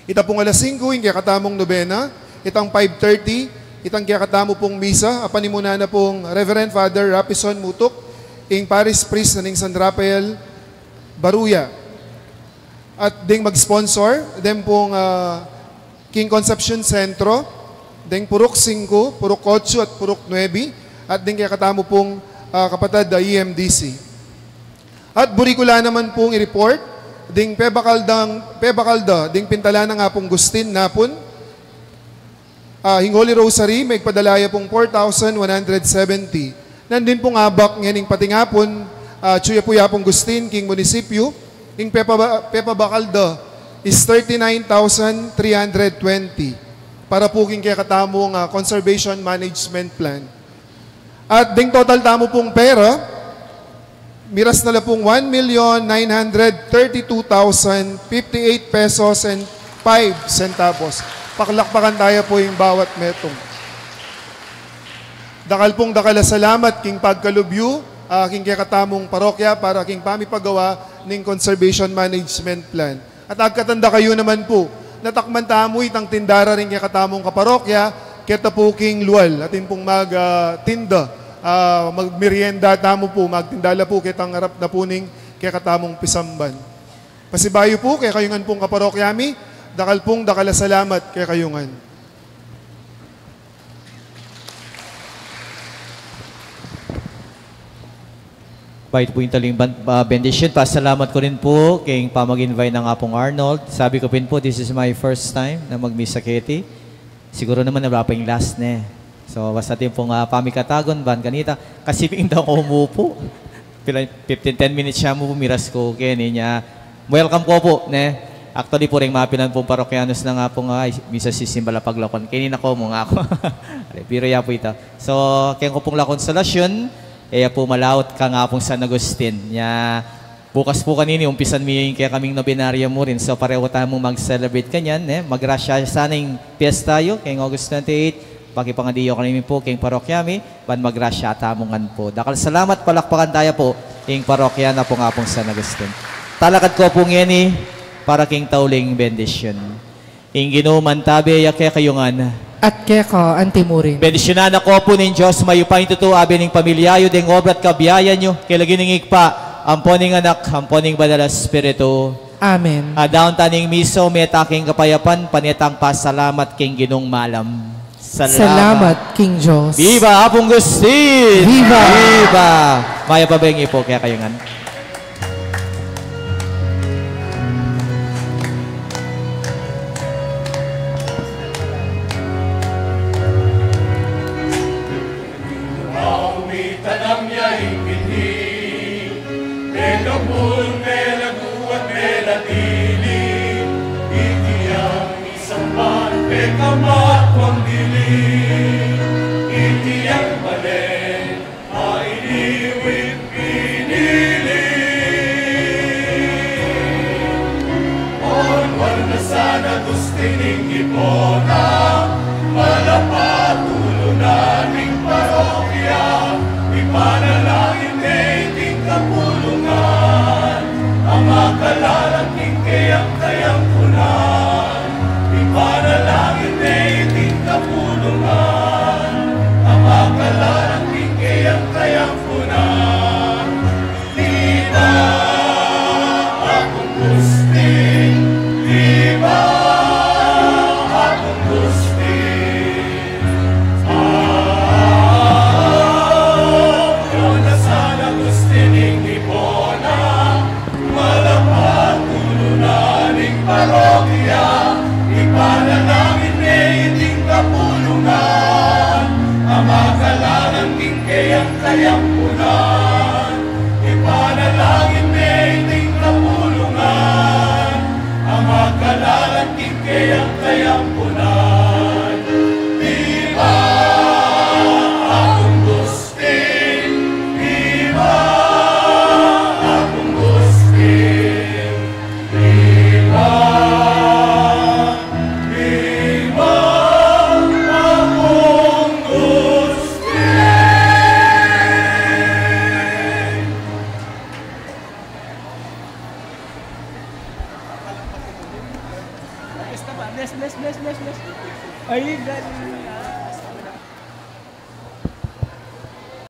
Ita pung alas singku ing kekatamung nobena, itang five thirty, itang kekatamu pung misa, a panimuna na pung Reverend Father Rapison Mutuk, ing Parish Priest na ning San Rafael Baruya. At ding mag-sponsor, ding pung, ah, king Concepcion Centro, ding purok singku, purok otsu, at purok nuebe, at ding kekatamu pung, ah, kapatad a E M D C. At buri ku la naman pung i-report, ding pebakal dang, pebakal da, ding pintalan nang Apung Gustin napun, ah, ing Holy Rosary, migpadala ya pung four thousand one hundred seventy. Nandin pung abak ngening pating apun, ah, atyu ya pu i Apung Gustin king munisipyu, ing pepaba-, pepabakal da is thirty-nine thousand three hundred twenty para pu king kekatamung, ah, conservation management plan. At ding total tamu pung pera, miras na la pung one million nine hundred thirty-two thousand fifty-eight pesos and five centavos. Paklakpakan taya pu ing bawat metung. Dakal pung dakal a salamat king pagkalub yu, ah, king kekatamung parokya para king pamipagawa ning conservation management plan. At agkatan da kayu naman pu, natakman tamu itang tinda da ring kekatamung kaparokya, keta pu king lual, atin pung mag, ah, tinda, ah, magmerienda tamu pu, magtinda la pu ketang arap na pu ning kekatamung pisamban. Pasibayu pu, kekayu ngan pung kaparokya mi, dakal pung dakal a salamat kekayu ngan. Bait pu ing taling ban-, ah, bendisyun. Pasalamat ku rin pu king pamag-invite nang Apung Arnold. Sabi ku pin pu, this is my first time na magmisa keti. Siguru naman ala pa ing last ne. So, basta atin pung, ah, pamikatagun, ban kanita. Kasi pin da ku umupu. Pila, fifteen, ten minutes ya mu pu, miras ku keni, inya. Welcome ku pu, ne? Actually pu, ring mapilan pung parokyanos na nga pu nga, ay, misa sisimba la paglakwan. Keni na ku mu nga ku. Biro ya pu ita. So, keng ku pung La Consolacion, e ya pu malaut kang Apung San Agustin. Nya, bukas pu kanini, umpisan mi ing kekaming nobenarya mu rin. So, pareho tamung mag-celebrate kanyan, ne? Magrasya sana ing piyesta yu, keng August twenty-eight, pakipangadi yu kanini pu, keng parokya mi, ban magrasya tamu ngan pu. Dakal salamat, palakpakan taya pu ing parokya na pu nga Apung San Agustin. Talakad ku pu ngeni para king tauling bendisyun. Ing Ginu mantabe ya kekayu ngan. At keka anti mu rin. Bendisyunan na kayu pu ning Dios mayupaya ing tutu, abe ning pamilya yu, deng obra at kabiayan yu, king lagyu ning Ibpa, ampo ning Anak, ampo ning Banal a Espiritu. Amen. Adaun ta ning misa, ume ta king kapayapan, pane tang pasalamat king Ginung malam. Salamat. Salamat king Dios. Viva Apung Gustin! Viva! Viva! Mayap a bengi pu kekayu ngan. Au mitanam ya ing binhi, melabun, melagu at melatili, iti ang misamban, pekamatwang dili, iti ang balen, a iliwit pinili. Kayampunan, ipanalangin me iting kapulungan, a makalalan king keyang kayampunan. Viva Apung Gustin! Viva Apung Gustin! Viva! Viva Apung Gustin! Bless, bless, bless, bless, bless. Ay, ganun.